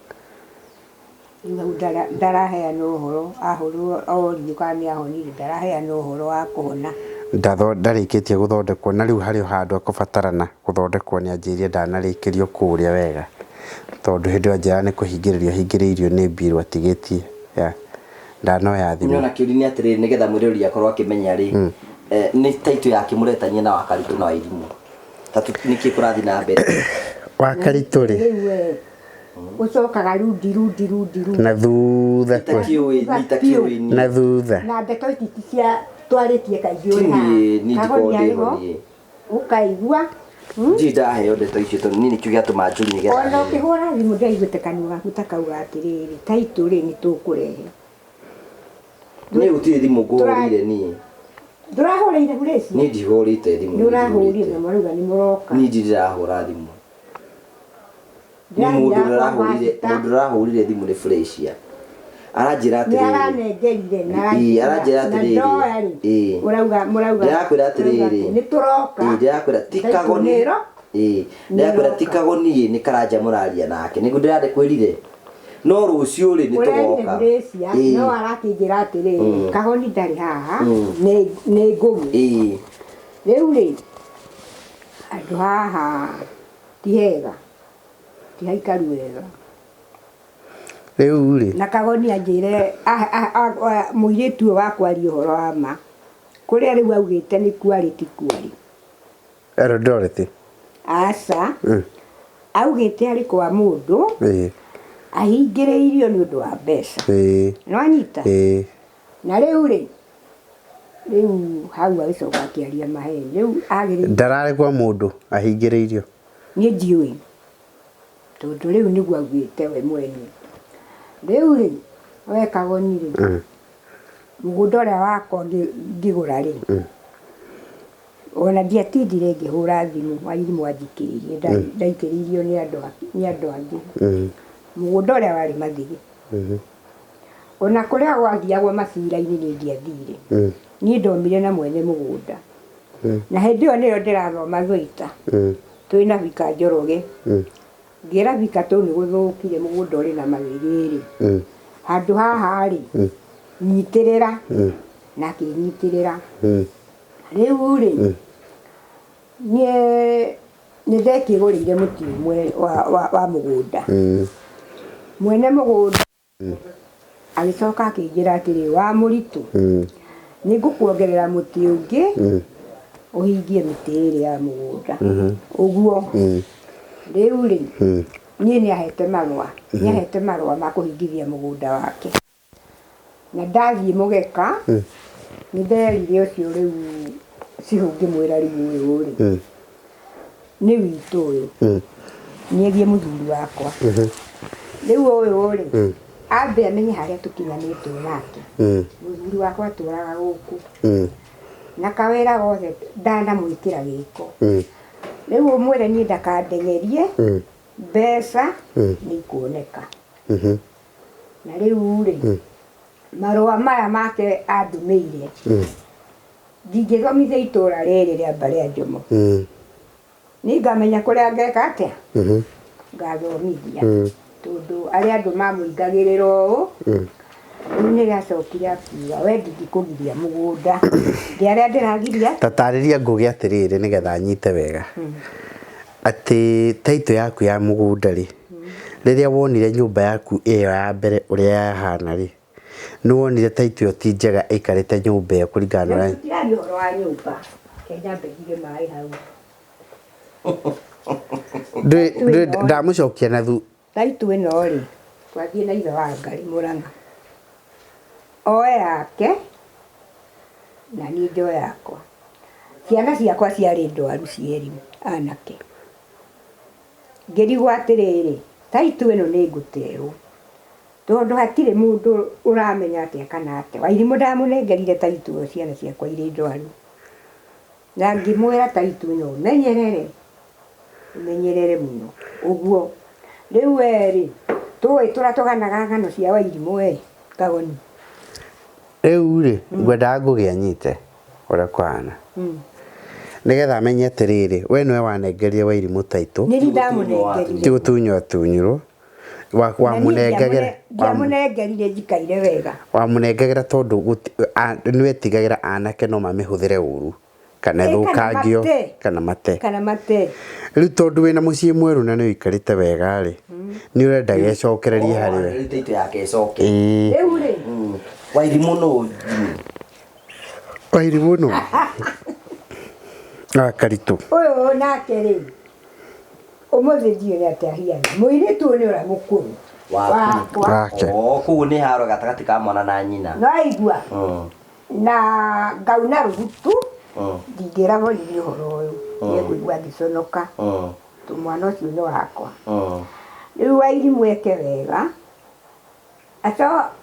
Rĩu hau ndaraheana ũhoro, ahũrwo orio kana nĩ ahonire, ndaraheana ũhoro wa kũhona. Ndarĩkĩtie gũthondekwo na rĩu harĩ o handũ ekũbatarana gũthondekwo nĩ anjĩrire ndanarĩkĩrio kũrĩa wega tondũ hĩndĩ ĩyo anjĩraga nĩ kũhingĩrĩrio ahingĩrĩirio nĩ mbirũ atigĩtie ya ndanoya thimũ. Nĩona kĩũria nĩ atĩrĩrĩ nĩgetha mwĩroreri akorwo akĩmenya rĩ nĩ taitũ yake mũretania na Wakaritũ na Wairimũ ta nĩkĩ kũrathiĩ na mbere? Wakaritũ rĩ Rĩu we ũcokaga rundi rundi rundi rundi na thutha itakĩũĩ na thutha na ndeto ici ti cia twarĩtie kaingĩ ũrĩ niĩ haha ndikoragwo Kagoni ndĩho arĩ ho niĩ ũkaigua ndirĩ ndaheo ndeto icio tondũ niĩ nĩkĩo gĩatũma njũrie nĩgetha ona ũkĩhũra thimũ ndaiguĩte kanua gaku ta kauga atĩrĩrĩ taitũ rĩ nĩ tũkũrehe niĩ gũtirĩ thimũ ngũhũrĩire niĩ ndũrahũrĩire burĩci niĩ ndihũrĩte thimũ nĩ ũrahũrire na marauga nĩ mũroka niĩ ndirĩ ndĩrahũra thimũ nĩ mũndũ ũrahũrire mũndũ ũrahũrire thimũ nĩ Felicia aranjĩra nĩ atĩrĩrĩ aranengerire na Ĩĩ, aranjĩra na atĩrĩrĩ. ndoya rĩ Ĩĩ. ũrauga mũrauga Ndĩrakwĩra atĩrĩrĩ. nĩ tũroka Ĩĩ, ndĩrakwĩra ti Taitũ kagoni nĩro Ĩĩ, ndĩrakwĩra ti kagoni ĩ nĩ karanja mũraria nake nĩguo ndĩrakwĩrire no rũciũ rĩ nĩ ũrerire tũgoka Gracia Ĩĩ. no arakĩnjĩra atĩrĩrĩ kagoni ndarĩ haha nĩ ngũgĩ Ĩĩ. rĩu rĩ andũ haha ti hega ti haikaru wega rĩu rĩ na kagoni anjĩre mũirĩtu ũyũ wa kwaria ũhoro wa ma kũrĩa rĩu augĩte nĩ kwarĩ ti kwarĩ Eldoret aca augĩte arĩ kwa mũndũ ĩĩ ahingĩrĩirio nĩ ũndũ wa mbeca ĩĩ nĩwanyita ĩĩ na rĩu rĩ rĩu hau agĩcoka akĩaria maheni rĩu agĩrĩire ndararĩ kwa mũndũ ahingĩrĩirio niĩ ndiũĩ tondũ rĩu nĩguo augĩte we mwene rĩu rĩ we kagoni rĩ mũgũnda ũrĩa wakwa ngĩgũra rĩ ona ndiatindire ngĩhũra thimũ Wairimũ anjikĩrĩirie ndaikĩrĩirio nĩ andũ angĩ mũgũnda ũrĩa warĩ Mathĩgĩ ona kũrĩa gwathiagwo macira-inĩ niĩ ndiathire niĩ ndomire na mwene mũgũnda na hĩndĩ ĩyo nĩyo ndĩrathoma Thũita twĩna Bika Njoroge ngĩra Bika tũ nĩ gũthũkire mũgũnda ũrĩ na Mathĩgĩ rĩ handũ haha rĩ nyitĩrĩra na akĩnyitĩrĩra rĩu rĩ niĩ nĩ ndekĩgũrĩire mũtĩ ũmwe wa mũgũnda mwene mũgũnda agĩcoka akĩnjĩra atĩrĩ wa mũritũ nĩ ngũkuongerera mũtĩ ũngĩ ũhingie mĩtĩ ĩrĩ ya mũgũnda ũguo rĩu rĩ niĩ nĩ ahete marũa nĩ ahete marũa ma kũhingithia mũgũnda wake na ndathiĩ mũgeka nĩ nderire ũcio rĩu cibũ ngĩmwĩra rĩu ũyũ rĩ nĩ witũ ũyũ nĩegie mũthuri wakwa rĩu ũyũ rĩ ambe amenye harĩa tũkinyanĩte nake mũthuri wakwa atũraga gũkũ na kawĩra gothe ndanamwĩkĩra gĩko rĩu ũmwĩre niĩ ndakandenyerie mbeca nĩ ikuoneka na rĩu rĩ marũa maya make andũmĩire ndingĩthomithia itũra rĩrĩ rĩa mbarĩ ya Njomo niĩ ngamenya kũrĩa ngeka atĩa ngathomithia tondũ arĩa andũ mamũingagĩrĩra ũũ rĩu nĩrĩacokire akiuga we ndingĩkũgiria mũgũnda ndĩ arĩa ndĩragiria tatarĩria Ngũgĩ atĩrĩrĩ nĩgetha anyite wega atĩ taitũ yaku ya mũgũnda rĩ rĩrĩa wonire nyũmba yaku ĩyo ya mbere ũrĩa yahana rĩ nĩ wonire taitũ ĩyo ti njega ĩikarĩte nyũmba ĩyo kũringana na Rĩu ũrĩa tũtiraria ũhoro wa nyũmba reke nyambe njige maĩ hau Ndamũcokia na thu taitũ ĩno rĩ twathiĩ na ithe wa Ngarĩ Mũrang'a oe yake na niĩ njoe yakwa ciana ciakwa ciarĩ ndwaru cierĩ anake ngĩrigwo atĩrĩrĩ taitũ ĩno nĩ ngũterwo tondũ hatirĩ mũndũ ũramenya atĩa kana atĩa Wairimũ ndamũnengerire taitũ ĩyo ciana ciakwa irĩ ndwaru na ngĩmwĩra taitũ ĩno ũmenyerere ũmenyerere mũno ũguo rĩu we rĩ tũĩ tũratũganaga ng'ano cia Wairimũ we Kagoni rĩu rĩ ngwendaga Ngũgĩ anyite ũrĩa kũhana nĩgetha amenye atĩrĩrĩ we nĩwe wanengerire Wairimũ taitũ nĩ niĩ ndamũnengerire ti gũtunywo atunyirwo wamũnengagĩra ndiamũnengerire njikaire wega wamũnengagĩra tondũ nĩwetigagĩra anake no mamĩhũthĩre ũru Kana Ĩ, kana ĩthũkangio mate. kana mate. Kana mate. Rĩu tondũ wĩna mũciĩ mwerũ na nĩ ũikarĩte wega rĩ, nĩ ũrenda gecokererie harĩ we. Rĩu taitũ yake ĩcoke. Ĩĩ. Rĩu rĩ, Wairimũ nũ Jimmy? Wairimũ nũ? Ah, Karitũ. Ũyũ nake rĩ, ũmũthĩ ndiũĩ nĩ atĩa hiana. Mũirĩtu ũyũ nĩ ũrĩa mũkũrũ Waku. wakwa. Wake. Oh, koguo nĩ haro gatagatĩ ka mwana na nyina. Nĩwaigua? Na ngauna rũgutu, ndingĩra borithi ũhoro ũyũ, nĩngũigua ngĩconoka, tondũ mwana ũcio nĩ wakwa. Rĩu Wairimũ eke wega,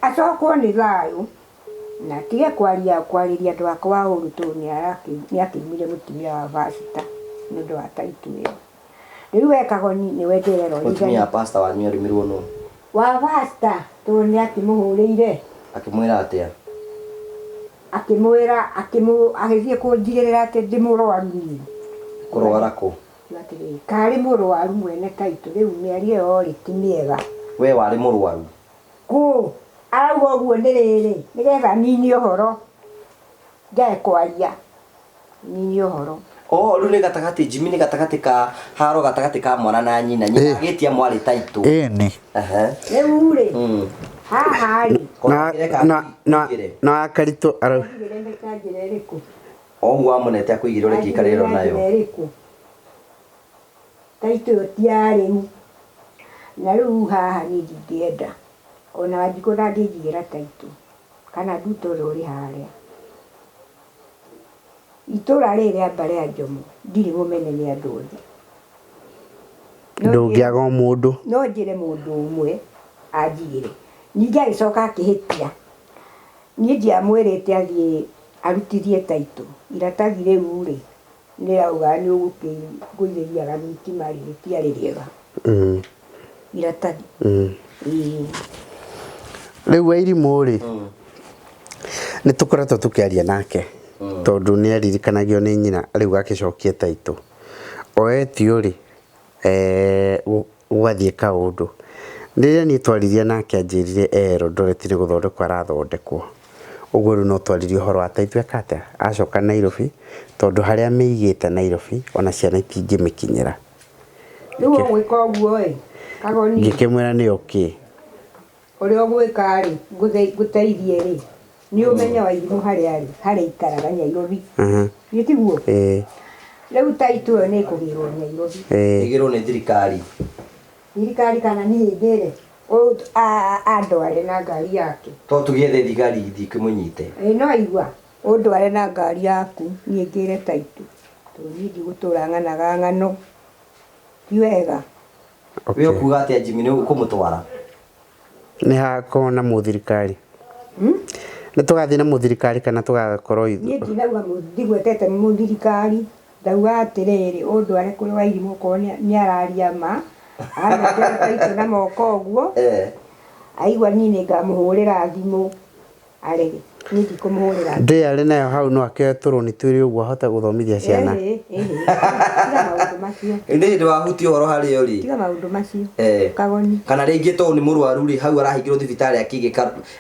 acokwo nĩ thayũ, na atige kwaria kwarĩria andũ akwa ũru tondũ nĩakĩimire mũtumia wa bacita nĩ ũndũ wa taitũ ĩyo. Rĩu we Kagoni nĩwe ndĩrerorithania. Mũtumia wa pastor wanyu arumirwo nũ? Wa pastor tondũ nĩ akĩmũhũrĩire. Akĩmwĩra atĩa? Akĩmwĩra akĩmũ agĩthiĩ kũnjigĩrĩra atĩ ndĩ mũrwaru niĩ. Kũrwara kũ? Atĩrĩrĩ, karĩ mũrwaru mwene taitũ rĩu mĩario ĩyo rĩ ti mĩega. We warĩ mũrwaru? Kũ? Arauga ũguo nĩ rĩrĩ, nĩgetha nine ũhoro njage kwaria. Nini ũhoro. Oh, rĩu nĩ gatagatĩ Jimmy nĩ gatagatĩ ka haro gatagatĩ ka mwana na nyina. Nyina Ĩ. agĩtia mwarĩ taitũ. Ĩni. Ehe. Rĩu rĩ, haha rĩ, Na na na na Karitũ arau. Anjigĩre na njĩra ĩrĩkũ? O ũguo amũnete akũigĩre ũrĩa kĩikarĩrwo nayo. Njĩra ĩrĩkũ? Taitũ ĩyo ti ya rĩu. Na rĩu haha niĩ ndingĩenda. Ona Wanjikũ ndangĩnjigĩra taitũ. Kana Nduta ũrĩa ũrĩ harĩa. Itũra rĩrĩ rĩa mbarĩ ya Njomo ndirĩ mũmene nĩ andũ othe. Ndũngĩaga o mũndũ. No njĩre mũndũ ũmwe anjigĩre. Ningĩ agĩcoka akĩhĩtia. Niĩ ndiamwĩrĩte athiĩ arutithie taitũ. Iratathi rĩu rĩ, nĩ rĩrauga nĩ ũgũkĩngũithĩria gathitima rĩ, rĩtiarĩ rĩega. Iratathi. Ĩĩ. Rĩu Wairimũ rĩ, nĩ tũkoretwo tũkĩaria nake tondũ nĩ aririkanagio nĩ nyina rĩu agĩcokia taitũ. Oetio rĩ, gũgathiĩ kaũndũ. Rĩrĩa niĩ twaririe nake anjĩrire e Eldoret nĩ gũthondekwo arathondekwo. Ũguo rĩu no twaririe ũhoro wa taitũ eka atĩa? Acoka Nairobi tondũ harĩa amĩigĩte Nairobi ona ciana itingĩmĩkinyĩra. Rĩu ũgwĩka ũguo ĩ, Kagoni. Ngĩkĩmwĩra nĩ okay. Ũrĩa ũgwĩka rĩ, ngũteithie rĩ, nĩ ũmenye Wairimũ harĩa arĩ, harĩa aikaraga Nyairobi. Githĩ tiguo? Ĩĩ. Rĩu taitũ ĩyo nĩ ĩkũgĩrwo Nyairobi. Ĩĩ. Ĩgĩrwo nĩ thirikari. Thirikari kana niĩ ngĩre, andware na ngari yake. To tũgĩethe thigari ithiĩ ikĩmũnyite. Ĩĩ no aigua, ũndware na ngari yaku, niĩ ngĩre taitũ. Tondũ niĩ ndigũtũra ng'anaga ng'ano. Ti wega. We ũkuga atĩa Jimmy, nĩ ũkũmũtwara? Nĩ hakorwo na mũthirikari. Nĩ tũgathiĩ na mũthirikari kana tũgakorwo ithuĩ? Niĩ ndinauga ndigwetete mũthirikari, ndauga atĩrĩrĩ, ũndware kũrĩ Wairimũ okorwo nĩ araria ma, anengere taitũ na moko ũguo, aigua niĩ nĩ ngamũhũrĩra thimũ arege. Niĩ ndikũmũhũrĩra thimũ. Ndĩ arĩ nayo hau no akĩoe tũrũni twĩrĩ ũguo ahote gũthomithia ciana. Ĩhĩ, ĩhĩ. Tiga maũndũ macio. Nĩ hĩndĩ wahutia ũhoro harĩ o rĩ. Tiga maũndũ macio. Eh. Kagoni. Kana rĩngĩ tondũ nĩ mũrwaru rĩ, hau arahingĩrwo thibitarĩ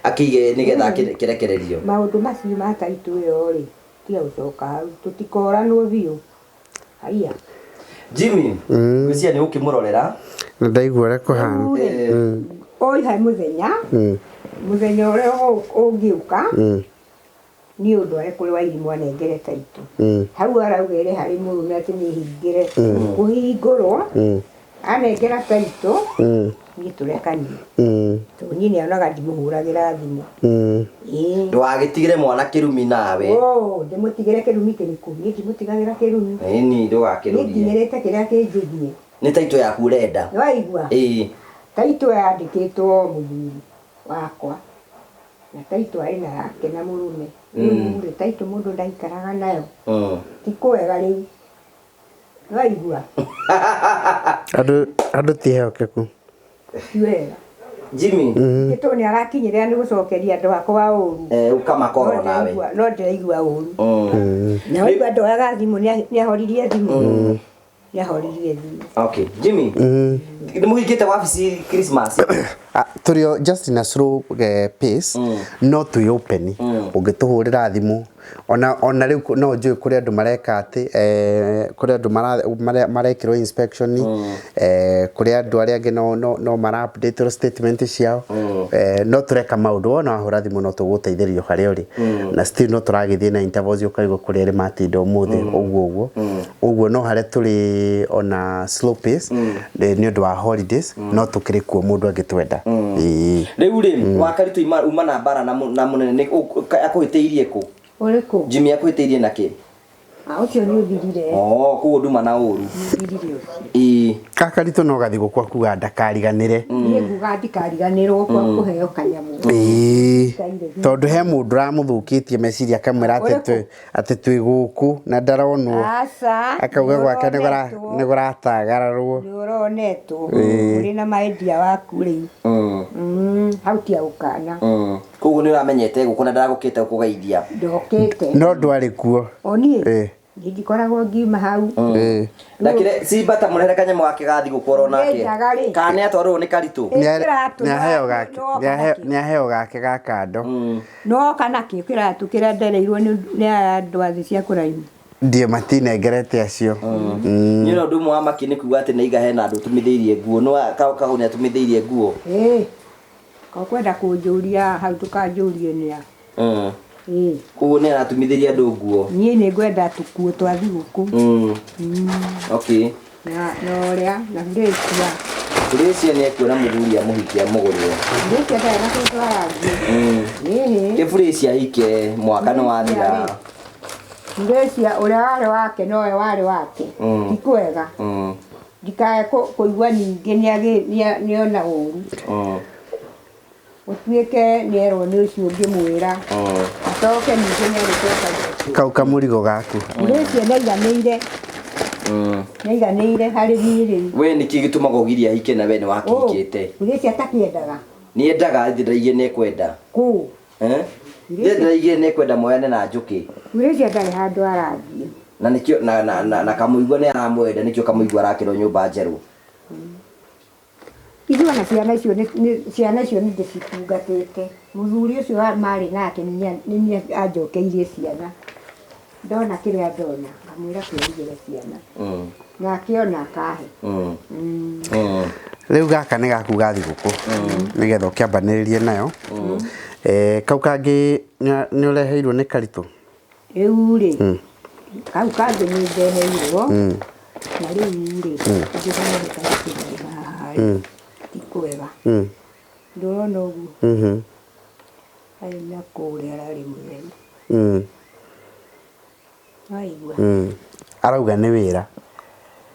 akĩige nĩgetha akĩrekererio. Maũndũ macio ma taitũ ĩyo rĩ, tiga gũcoka hau, tũtikoranwo biũ. Haiya. Jimmy, ngwĩciria nĩ ũkĩmũrorera. Nĩ ndaigua ũrĩa kũhana. Rĩu rĩ, ũihe mũthenya, mũthenya ũrĩa ũngĩũka, niĩ ũndware kũrĩ Wairimũ anengere taitũ. Hau arauga ĩrĩ harĩ mũrũme atĩ nĩ hingĩre. Kũhingũrwo, anengera taitũ, niĩ tũrekanie. Tondũ niĩ nĩonaga ndimũhũragĩra thimũ. Ĩĩ. Ndũgagĩtigĩre mwana kĩrumi nawe. Oh, ndĩmũtigĩre kĩrumi kĩrĩkũ? Niĩ ndimũtigagĩra kĩrumi. Ĩni, Niĩ ndũgakĩrũrie. nginyĩrĩte kĩrĩa kĩnjĩgiĩ. Nĩ taitũ yaku ũrenda. Nĩwaigua? Ĩĩ. Taitũ yandĩkĩtwo mũthuri wakwa. Na taitũ arĩ na yake na mũrũme. Rĩu rĩ, taitũ mũndũ ndaikaraga nayo. Ti kwega rĩu. Nĩwaigua? Andũ andũ ti ehokeku. Ti wega. Jimmy, Gĩtũ nĩ arakinyĩrĩra nĩ gũcokeria andũ akwa ũru. Ũkamakorwo nawe. No ndĩraigua ũru. Na waigua ndoyaga thimũ nĩ ahoririe thimũ. Nĩ ahoririe thimũ. Okay, Jimmy. Nĩ mũhingĩte wabici Christmas? Ah, tũrĩ o just in a slow pace, no twĩ open. Ũngĩtũhũrĩra thimũ Ona rĩu no njũĩ kũrĩ andũ mareka atĩ kũrĩ andũ marekĩrwo inspection, kũrĩ andũ arĩa angĩ no mara update statement ciao. No tũreka maũndũ, wona wahũra thimũ no tũgũteithĩrĩrio harĩa ũrĩ, na still no tũragĩthiĩ na intervals, ũkaigua kũrĩa arĩ matinda ũmũthĩ ũguo ũguo ũguo, no harĩa tũrĩ ona slow pace nĩ ũndũ wa holidays, no tũkĩrĩ kuo mũndũ angĩtwenda. Ĩĩ. Rĩu rĩ, Wakaritũ uma na mbara na mũnene nĩ akũhĩtĩirie kũ? Ũrĩkũ? Jimmy akũhĩtĩirie na kĩ? Ah, ũcio nĩ ũthirire. Oh, koguo nduma na ũru. Nĩ ũthirire ũcio. Ĩĩ. Gakaritũ no gathigũ kwa kuga ndakariganĩre. Niĩ nguga ndikariganĩrwo kwa kũheo kanyamũ. Ĩĩ, Ndaire. tondũ he mũndũ ũramũthũkĩtie meciria, akamwĩra atĩ Ũrĩkũ? atĩ twĩ gũkũ na ndaronwo. Aca. Akauga gwake nĩ kũratagararwo. Nĩ ũronetwo ũrĩ na maidia waku rĩu. Hau tia gũkana. Koguo nĩ ũramenyete gũkũ na ndagũkĩte gũkũgeithia? Ndokĩte. No ndwarĩ kuo. O niĩ Ĩĩ. niĩ ndikoragwo ngiuma hau. Ĩĩ. Ndakĩre Simba ta mũrehere kanyamũ gake ga thigũkũ oro nake. Ndenjaga rĩ. Kana nĩ atwarwo nĩ Karitũ? Kĩratũ. Nĩaheo gake. Nĩaheo gake ga kando. Noka nakĩo kĩratũ kĩrĩa ndereirwo nĩ aya andũ a thĩ cia kũraihu. Ndiĩ matinengerete acio. Niĩ no ũndũ ũmwe wa maki nĩ kuga atĩ nĩiga hena andũ ũtumithĩirie nguo, no kagũ nĩ atumithĩirie nguo. Ĩĩ, kokwenda kũnjũria hau ndũkanjũrie nĩa. Ĩĩ. Koguo nĩ aratumithĩria andũ nguo. Niĩ nĩ ngwenda tũkuo twa thigũkũ. Okay. Na ũrĩa na burĩcia. Burĩcia nĩ ekuona mũthuri amũhikie amũgũrĩre. Burĩcia ndarĩ na kũndũ arathiĩ. Ĩhĩ. Kĩ burĩcia hike mwaka nĩ wathira. Burĩcia ũrĩa warĩ wake nowe warĩ wake. Ti kwega. Ndikae kũigua ningĩ nĩona ũru. Ũtuĩke nĩerwo nĩ ũcio ũngĩmwĩra. Acoke ningĩ nĩagĩcoka. Kau kamũrigo gaku. Burĩcia nĩaiganĩire. Nĩaiganĩire harĩ niĩ rĩu. We nĩkĩ gĩtũmaga ũgirie ahike na we nĩ wakĩhikĩte? Burĩcia atakĩendaga. Nĩendaga, ithe ndaraigire nĩekwenda. Kũ? Ithe ndaraigire nĩekwenda moyane na njũkĩ. Burĩcia ndarĩ handũ arathiĩ. Na nĩkĩo na Kamũigua nĩ aramwenda, nĩkĩo Kamũigua arakĩrwo nyũmba njerũ. Ithuĩ ona ciana icio ciana icio nĩ ndĩcitungatĩte. Mũthuri ũcio marĩ nake nĩ niĩ anjokeirie ciana. Ndona kĩrĩa ndona, ngamwĩra kĩrigĩre ciana. Nake ona akahe. Rĩu gaka nĩ gaku ga thigũkũ nĩgetha ũkĩambanĩrĩrie nayo. Kau kangĩ nĩ ũreheirwo nĩ Karitũ? Rĩu rĩ, kau kangĩ nĩ ndeheirwo. Na rĩu rĩ, ndĩramenya Karitũ ndarĩ haha rĩ. Ti kwega. Ndũrona ũguo? Arĩ na kũrĩa ararĩ mũtheru. Waigua? Arauga nĩ wĩra.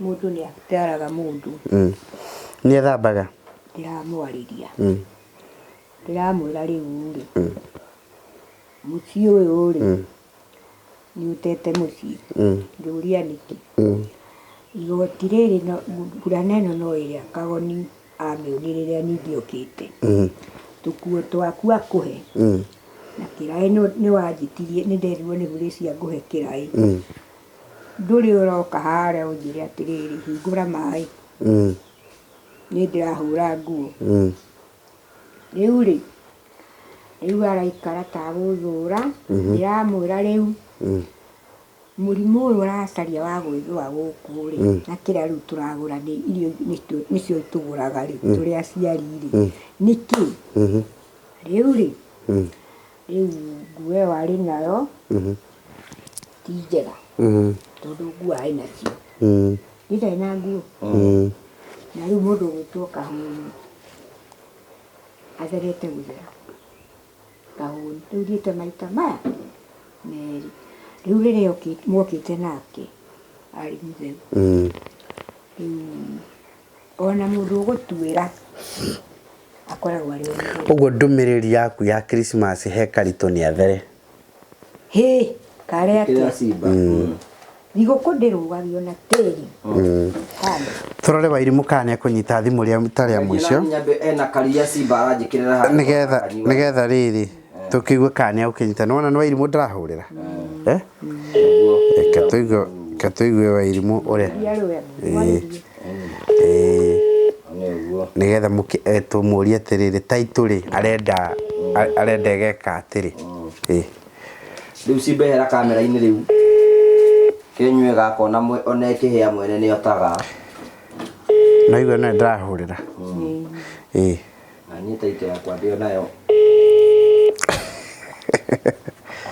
Mũndũ nĩ ataraga mũndũ. Nĩ ethambaga? Ndĩramwarĩria. Ndĩramwĩra rĩu rĩ, mũciĩ ũyũ rĩ, nĩ ũtete mũciĩ. Ndũria nĩkĩ? Igoti rĩrĩ ngurana ĩno no ĩrĩa Kagoni amĩonire rĩrĩa ningĩ okĩte. Tũkuo twaku akũhe. Na kĩraĩ nĩ wanjĩtirie, nĩ nderirwo nĩ burĩcia ngũhe kĩraĩ. Ndũrĩ ũroka harĩa ũnjĩre atĩrĩrĩ, hingũra maĩ. Niĩ ndĩrahũra nguo. Rĩu rĩ, rĩu araikara ta gũthũra, ndĩramwĩra rĩu, mũrimũ ũyũ ũracaria wa gwĩthũa gũkũ rĩ, na kĩrĩa rĩu tũragũra nĩ irio nĩcio tũgũraga rĩ, tũrĩ aciari rĩ, nĩkĩ? Rĩu rĩ, rĩu nguo ĩyo arĩ nayo, ti njega, tondũ nguo arĩ nacio. Niĩ ndarĩ na nguo. Na rĩu mũndũ ũgwĩtwo Kahũni, atherete gũthera. Kahũni, rĩu thiĩte maita maya merĩ. Rĩu rĩrĩa mokĩte nake, arĩ mũtheru. Rĩu ona mũndũ ũgũtuĩra akoragwo arĩ o mũtheru. Ũguo ndũmĩrĩri yaku ya Christmas he Karitũ nĩ athere. Hĩ, kare Kĩrĩa atĩa? Simba. Thigũkũ ndĩrũgagio na tĩri. Kando. Tũrore Wairimũ kana nĩekũnyita thimũ rĩa ta rĩa mũico. Nyambe ena karia Simba aranjĩkĩrĩra haha. Nĩgetha rĩrĩ tũkĩigue kana nĩegũkĩnyita. Nĩwona nĩ Wairimũ ndĩrahũrĩra? Reke tũigue Wairimũ ũrĩa. Ria rwega. Ĩĩ. Nĩguo. Nĩgetha tũmũrie atĩrĩrĩ, taitũ rĩ, arenda ĩgeka atĩrĩ. Ĩĩ. Rĩu cimbehera kamera-inĩ rĩu. Kĩnyue gaka ona ona ĩkĩhĩa mwene nĩ otaga. No igua no ndĩrahũrĩra. Ĩĩ. Na niĩ taito yakwa ndĩo nayo.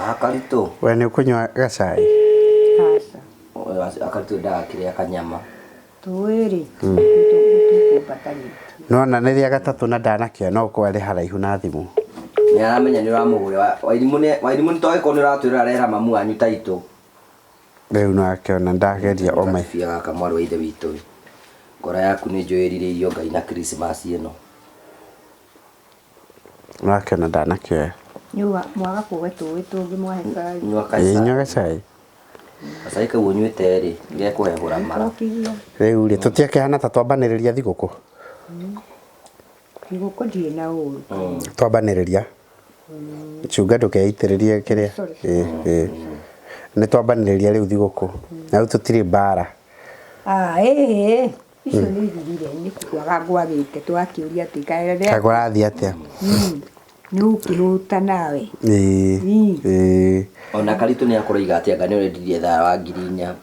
Akaritũ. We nĩ ũkũnyua gacai? Aca. Akaritũ ndagakĩrĩa kanyama. Tũĩ-rĩ, tũkũmbatanĩtie. Nona nĩ rĩa gatatũ na ndanakĩoya no ũkorwo arĩ haraihu na thimũ. Nĩ aramenya nĩ ũramũhũrĩra. Wairimũ nĩ Wairimũ nĩ togĩkorwo nĩ ũratwĩra arera mamu wanyu taitũ. Rĩu no akĩona ndageria o mai. Gatubia gaka mwarĩ wa ithe witũ. Ngoro yaku nĩ njũĩ ĩrirĩirio Ngai na Christmas ĩno. No akĩona ndanakĩoya. Nyua mwaga kũhe tũĩ tũngĩ mwahe cai. Nyua Ĩĩ gacai. nyua gacai. Gacai kau ũnyuĩte rĩ, gekũhehũra mara. Cokithia. Rĩu rĩ tũtiakĩhana ta twambanĩrĩria thigũkũ. Thigũkũ ndirĩ na ũru. Twambanĩrĩria. Cunga ndũkeitĩrĩrie kĩrĩa. Sorry. Ĩĩ ĩĩ. Nĩ twambanĩrĩria rĩu thigũkũ. Na rĩu tũtirĩ mbara. Ah, ĩhĩ. Icio nĩ ithirire nĩ kwaga ngwagĩte twakĩũria atĩ kaĩ Kaĩ kũrathiĩ atĩa? Nĩ ũkĩhũta nawe. Ĩĩ. Ĩĩ. Ona Karitũ nĩ akũroiga atĩ anga nĩ ũrendirie thara wa 4,000.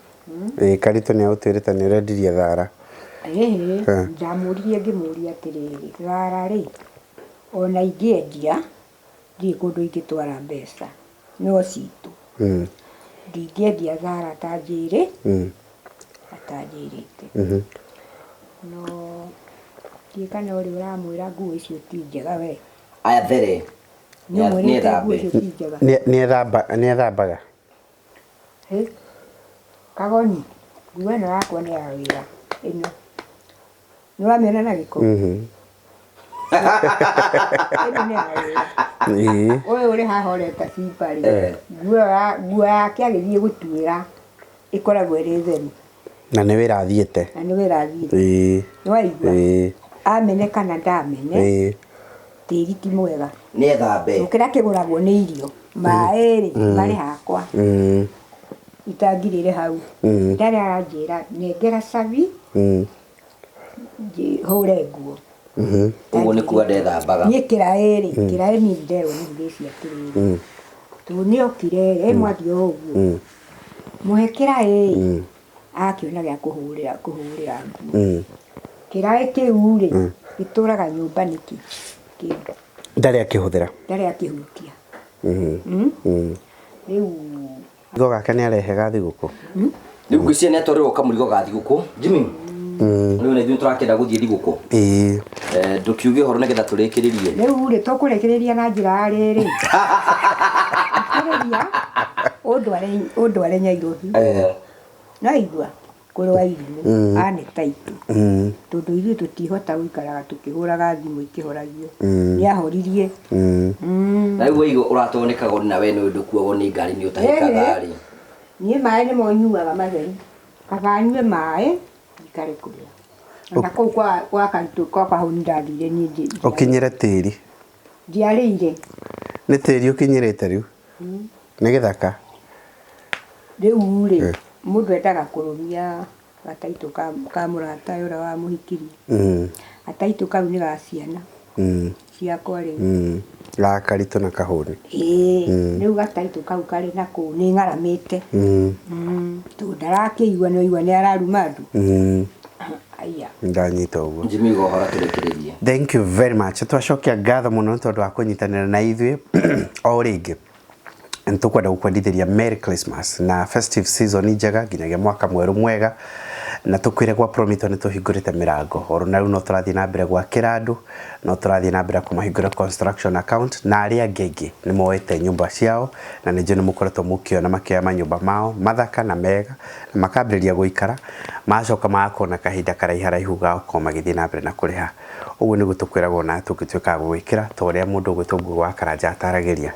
Ĩĩ Karitũ nĩ agũtwĩrĩte nĩ ũrendirie thara. Ĩhĩ, ndamũririe ngĩmũria atĩrĩrĩ, thara rĩ, ona ingĩendia, ndirĩ kũndũ ingĩtwara mbeca, no citũ. Ndingĩendia thara ta njĩrĩ, atanjĩrĩte. No ndiũĩ kana ũrĩa ũramwĩra nguo icio ti njega we. Aya there. Nĩ ũmwĩrĩte nguo icio ti njega. Nĩ ethambaga? Hĩ, Kagoni, nguo ĩno yakwa nĩ ya wĩra, ĩno. Nĩ ũramĩona na gĩko? Ĩno nĩ ya wĩra. Ĩĩ. Ũyũ ũrĩ haha ũreta Simba rĩ, nguo yake agĩthiĩ gũtuĩra ĩkoragwo ĩrĩ theru. Na nĩ wĩra athiĩte. Na nĩ wĩra athiĩte. Ĩĩ. Nĩ waigua? Ĩĩ. Amene kana ndamene, Ĩĩ. tĩri ti mwega. Nĩ ethambe. Kĩrĩa kĩgũragwo nĩ irio, maĩ rĩ, marĩ hakwa. Itangi rĩrĩ hau. Ndarĩ aranjĩra nengera cabi, hũre nguo. Ũguo nĩ kuga ndethambaga. Niĩ kĩraĩ rĩ, kĩraĩ niĩ nderwo nĩ ngĩci atĩrĩrĩ. Tondũ nĩ okire rĩ, mwathiĩ o ũguo. Mũhe kĩraĩ, akĩona gĩa kũhũrĩra nguo. Kĩraĩ kĩu rĩ, gĩtũraga nyũmba nĩkĩ? Kĩu. Ndarĩ akĩhũthĩra. Ndarĩ akĩhutia. Rĩu Mũrigo gake nĩ arehe ga thigũkũ. Rĩu ngwĩciria nĩ atwarĩrwo kamũrigo ga thigũkũ. Jimmy. Rĩu na ithuĩ tũrakĩenda gũthiĩ thigũkũ. Ĩĩ. Ndũkiuge ũhoro nĩgetha tũrĩkĩrĩrie. Rĩu rĩ tũkũrĩkĩrĩria na njĩra ya rĩrĩ. Rĩkĩrĩria ũndware Nyairobi. No igua kũrĩ Wairimũ ane taitũ. Tondũ ithuĩ tũtihota gũikaraga tũkĩhũraga thimũ ikĩhoragio. Nĩ ahoririe. Na rĩu Waigo ũratwarwo nĩ Kagoni na we nĩ ndũkuagwo nĩ ngari nĩ ũtahĩkaga rĩ. Niĩ maĩ nĩmo nyuaga matheru. Kaba nyue maĩ njikare kũrĩa. Na kũu kwa Karitũ kwa Kahũni ndathire niĩ Ũkinyĩre tĩri. Ndiarĩire. Nĩ tĩri ũkinyĩrĩte rĩu. Nĩ gĩthaka. Rĩu rĩ, mũndũ endaga kũrũmia gataitũ ka mũrata ũrĩa wamũhikirie. Gataitũ kau nĩ ga ciana. Ciakwa rĩu. Ga Karitũ na Kahũni. Ĩĩ, rĩu gataitũ kau karĩ na kũu nĩ ng'aramĩte. Tondũ ndarakĩigua nĩ waigua nĩ araruma andũ. Aya. Ndanyita ũguo. Jimmy iga ũhoro tũrĩkĩrĩrie. Thank you very much. Twacokia ngatho mũno nĩ tondũ wa kũnyitanĩra na ithuĩ o rĩngĩ. Nĩ tũkwenda gũkwendithĩria Merry Christmas na festive season njega nginyagia mwaka mwerũ mwega. Na tũkwĩre gwa Promito nĩ tũhingũrĩte mĩrango. Oro na rĩu no tũrathiĩ na mbere gwakĩra andũ, no tũrathiĩ na mbere kũmahingũra construction account, na arĩa angĩ aingĩ nĩ moete nyũmba ciao, na nĩ njũĩ nĩ mũkoretwo mũkĩona makĩoya manyũmba mao mathaka na mega, na makambĩrĩria gũikara, macoka magakorwo na kahinda karaiharaihu ga gũkorwo magĩthiĩ na mbere na kũrĩha. Ũguo nĩguo tũkwĩragwo na tũngĩtuĩka a gũgwĩkĩra ta ũrĩa mũndũ ũgwĩtwo Ngugi wa Karanja ataragĩria.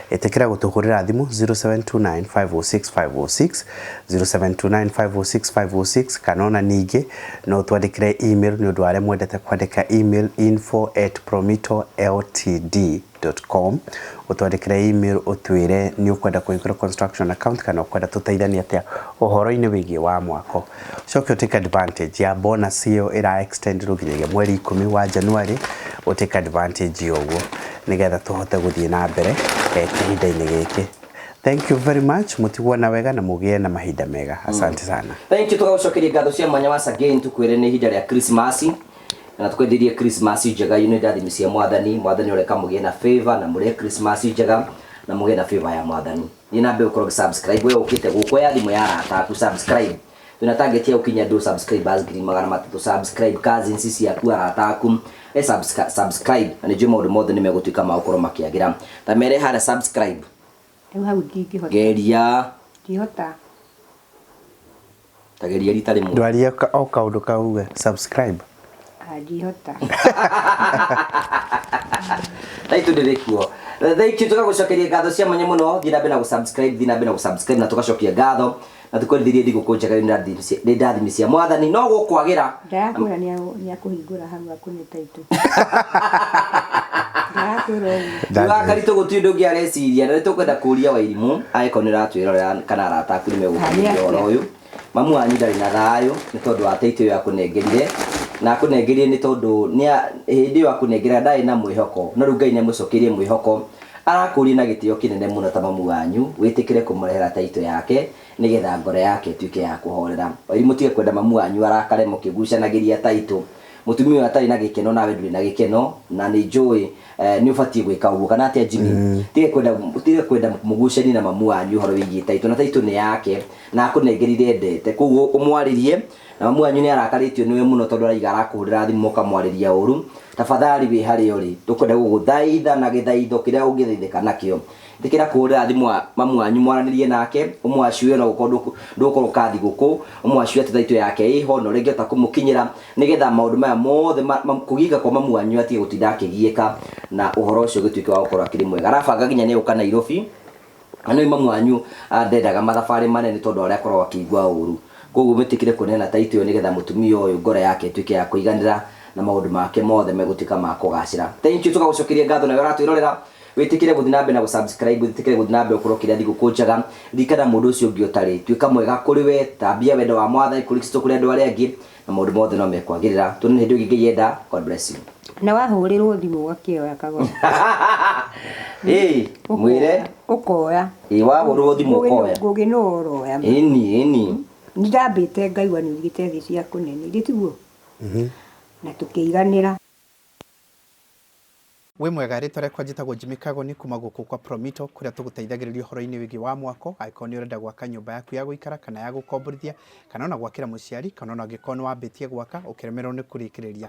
Ĩtĩkĩra gũtũhũrĩra thimũ 0729506506, 0729506506, kana ona ningĩ no ũtwandĩkĩre email nĩ ũndũ wa arĩa mwendete kwandĩka email info@promitoltd.com. Ũtwandĩkĩre email ũtwĩre nĩ ũkwenda kũhingũra construction account kana ũkwenda tũteithanie atĩa ũhoro-inĩ wĩgiĩ wa mwako. Ũcoke ũtake advantage ya bonus ĩyo ĩra extend nginyagia mweri 10 wa January, ũtake advantage ya ũguo nĩgetha tũhote gũthiĩ na mbere kĩhinda-inĩ gĩkĩ. Thank you very much, mutigwo na wega na mugie na mahinda mega. Asante sana. Thank you, tugagucokeria ngatho cia mwanya once again, tukwire nĩ ihinda rĩa Christmas na tukwenderie Christmas njega. Yu nĩ ndathimi cia Mwathani. Mwathani ũreka mũgĩe na favor na mũrĩe Christmas njega na mũgĩe na favor ya Mwathani. Thiĩ na mbere ũkorwo subscribe, we ũkĩte gũkũ ya thimũ ya arata aku, subscribe. Twĩna target ya gũkinyia andũ subscribers 300,000. Subscribe cousins ciaku, arata aku, e subscribe na nĩ njũĩ maũndũ mothe nĩ megũtuĩka ma gũkorwo makĩagĩra. Ta mere harĩa subscribe. Rĩu hau ndingĩhota. Geria. Ndihota. Ta geria rita rĩmwe. Ndwaria o kaundu kauge subscribe. Ah, ndihota. Taitu ndĩrĩ kuo. Thank you, tũgagũcokeria ngatho cia mwanya mũno. Thiĩ na mbere na gũsubscribe, thiĩ na mbere na gũsubscribe, na tũgacokia ngatho na tũkwendithĩrie thigũkũ njega. Nĩ ndathimi cia Mwathani no gũkwagĩra. Ndarakwĩra nĩ akũhingũra hau akũne taitũ, ndarakwĩra ũguo. Wakaritũ gũtirĩ ũndũ ũngĩ areciria, na nĩ tũkwenda kũria Wairimũ, angĩkorwo nĩ ũratwĩrorera kana arata aku nĩ megũkũria ũhoro ũyũ. Mamu wanyu ndarĩ na thayũ nĩ tondũ wa taitũ ĩyo akũnengerire, na akũnengerire nĩ tondũ hĩndĩ ĩyo akũnengera ndarĩ na mwĩhoko, no rĩu Ngai nĩ amũcokeirie mwĩhoko. Arakũria na gĩtĩo kĩnene mũno ta mamu wanyu wĩtĩkĩre kũmũrehera taitũ yake nĩgetha ngoro yake ĩtuĩke ya kũhorera. Wairimũ, tige kwenda mamu wanyu arakare mũkĩgucanagĩria taitũ. Mũtumia ũyũ atarĩ na gĩkeno nawe ndũrĩ na gĩkeno, na nĩ njũĩ nĩ ũbatiĩ gwĩka ũguo kana atĩa, Jimmy? Tige kwenda mũgucani na mamu wanyu ũhoro wĩgiĩ taitũ, na taitũ nĩ yake na akũnengerire endete, koguo ũmwarĩrie. Na mamu wanyu nĩ arakarĩtio nĩwe mũno tondũ araiga arakũhũrĩra thimũ ũkamwarĩria ũru. Tafadhali, wĩ harĩa ũrĩ, tũkwenda gũgũthaitha na gĩthaitho kĩrĩa ũngĩthaithĩka nakĩo, ĩtĩkĩra kũhũrĩra thimũ mamu wanyu mwaranĩrie nake, ũmwaciwe na gũkorwo ndũgũkorwo ũka thigũkũ, ũmwaciwe atĩ taitũ yake ĩho na ũrĩa ũngĩhota kũmũkinyĩra nĩgetha maũndũ maya mothe kũgiĩka kwa mamu wanyu atige gũtinda akĩgiĩka na ũhoro ũcio ũgĩtuĩke wa gũkorwo akĩrĩ mwega. Arabanga nginya nĩ gũka Nairobi, na nĩ mamu wanyu ndendaga mathabarĩ manene tondũ arĩa akoragwo akĩigua ũru. Koguo mwĩtĩkĩre kũneana taitũ ĩyo nĩgetha mũtumia ũyũ ngoro yake ĩtuĩke ya kũiganĩra na maũndũ make mothe megũtuĩka ma kũgacĩra. Thank you, tũgagũcokeria ngatho. Nawe ũratwĩrorera, wĩtĩkĩre gũthiĩ na mbere na gũsubscribe, wĩtĩkĩre gũthiĩ na mbere ũkorwo ũkĩrĩa thigũkũ njega. Ririkana mũndũ ũcio ũngĩ ũtarĩ, tuĩka mwega kũrĩ we, tambia wendo wa Mwathani Kristo kũrĩ andũ arĩa angĩ, na maũndũ mothe no mekwagĩrĩra. Tuonane hĩndĩ ĩngĩ Ngai enda. God bless you. Na wahũrĩrwo thimũ ũgakĩoya kagoro. Ĩĩ, mwĩre. Ũkoya. Ĩĩ, wahũrĩrwo thimũ ũkoya. Ngũgĩ no ũroya. Ĩni, ĩni. Nĩ ndambĩte ngaigua nĩ ũigĩte thĩ cia kũnene ithe tiguo na tũkĩiganĩra. Wĩ mwega, rĩtwa rĩakwa njĩtagwo Jimmy Kagoni kuma gũkũ kwa Promito, kũrĩa tũgũteithagĩrĩria ũhoro-inĩ wĩgiĩ wa mwako. Angĩkorwo nĩ ũrenda gwaka nyũmba yaku ya gũikara kana ya gũkomborithia kana ona gwakĩra mũciari, kana ona angĩkorwo nĩ wambĩtie gwaka ũkĩremererwo nĩ kũrĩkĩrĩria.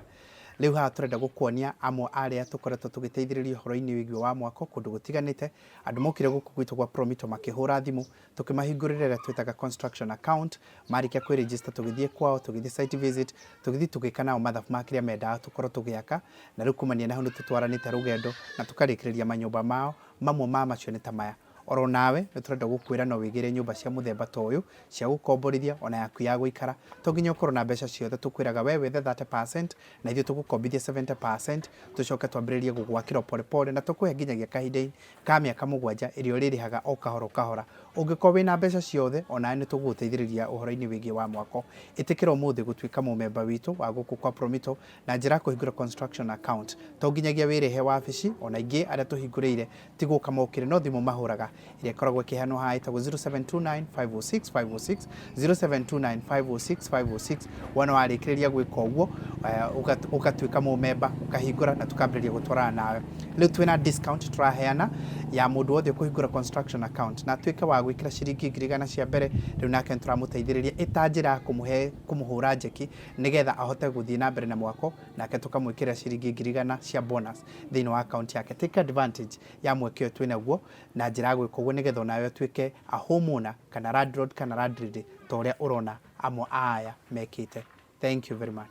Rĩu haha tũrenda gũkuonia amwe arĩa tũkoretwo tũgĩteithĩrĩria ũhoro-inĩ wĩgiĩ wa mwako kũndũ gũtiganĩte. Andũ mokire gũkũ gwitũ gwa Promito makĩhũra thimũ, tũkĩmahingũrĩra ĩrĩa twĩtaga construction account. Marĩkia kwĩregister, tũgĩthiĩ kwao, tũgĩthiĩ site visit, tũgĩthiĩ tũgĩka nao mathabu ma kĩrĩa mendaga tũkorwo tũgĩaka, na rĩu kumania na hau nĩ tũtwaranĩte rũgendo na tũkarĩkĩrĩria manyũmba mao. Mamwe ma macio nĩ ta maya. Oro nawe nĩ tũrenda gũkwĩra no wĩgĩre nyũmba cia mũthemba ta ũyũ cia gũkomborithia ona yaku ya gũikara. To nginya ũkorwo na mbeca ciothe, tũkwĩraga we wethe 30% na ithuĩ tũgũkombithia 70%, tũcoke twambĩrĩrie gũgwakĩra pole pole, na tũkũhe nginyagia kahinda ka mĩaka 7 ĩrĩa ũrĩrĩhaga o kahora o kahora. Ũngĩkorwo wĩna mbeca ciothe, onawe nĩ tũgũgũteithĩrĩria ũhoro-inĩ wĩgiĩ wa mwako. Ĩtĩkĩra ũmũthĩ gũtuĩka mũmemba witũ wa gũkũ kwa Promito na njĩra ya kũhingũra construction account. To nginyagia wĩrĩhe wabici, ona ingĩ arĩa tũhingũrĩire ti gũka mokire, no thimũ mahũraga ĩrĩa ĩkoragwo ĩkĩheanwo haha ĩtagwo 0729 506 506, 0729 506 506. Wona warĩkĩrĩria gwĩka ũguo, ũgatuĩka mũmemba, ũkahingũra na tũkambĩrĩria gũtwarana nawe. Rĩu twĩna discount tũraheana ya mũndũ wothe ũkũhingũra construction account na atuĩke wa gwĩkĩra ciringi 100,000 cia mbere. Rĩu nake nĩtũramũteithĩrĩria ĩta njĩra ya kũmũhe kũmũhũra njeki nĩgetha ahote gũthiĩ na mbere na mwako, nake tũkamwĩkĩrĩra ciringi 100,000 cia bonus thĩinĩ wa account yake. Take advantage ya mweke ũyũ twĩnaguo na njĩra ya gwĩka ũguo nĩgetha onawe ũtuĩke a homeowner kana landlord kana landlady ta ũrĩa ũrona amwe a aya mekĩte. Thank you very much.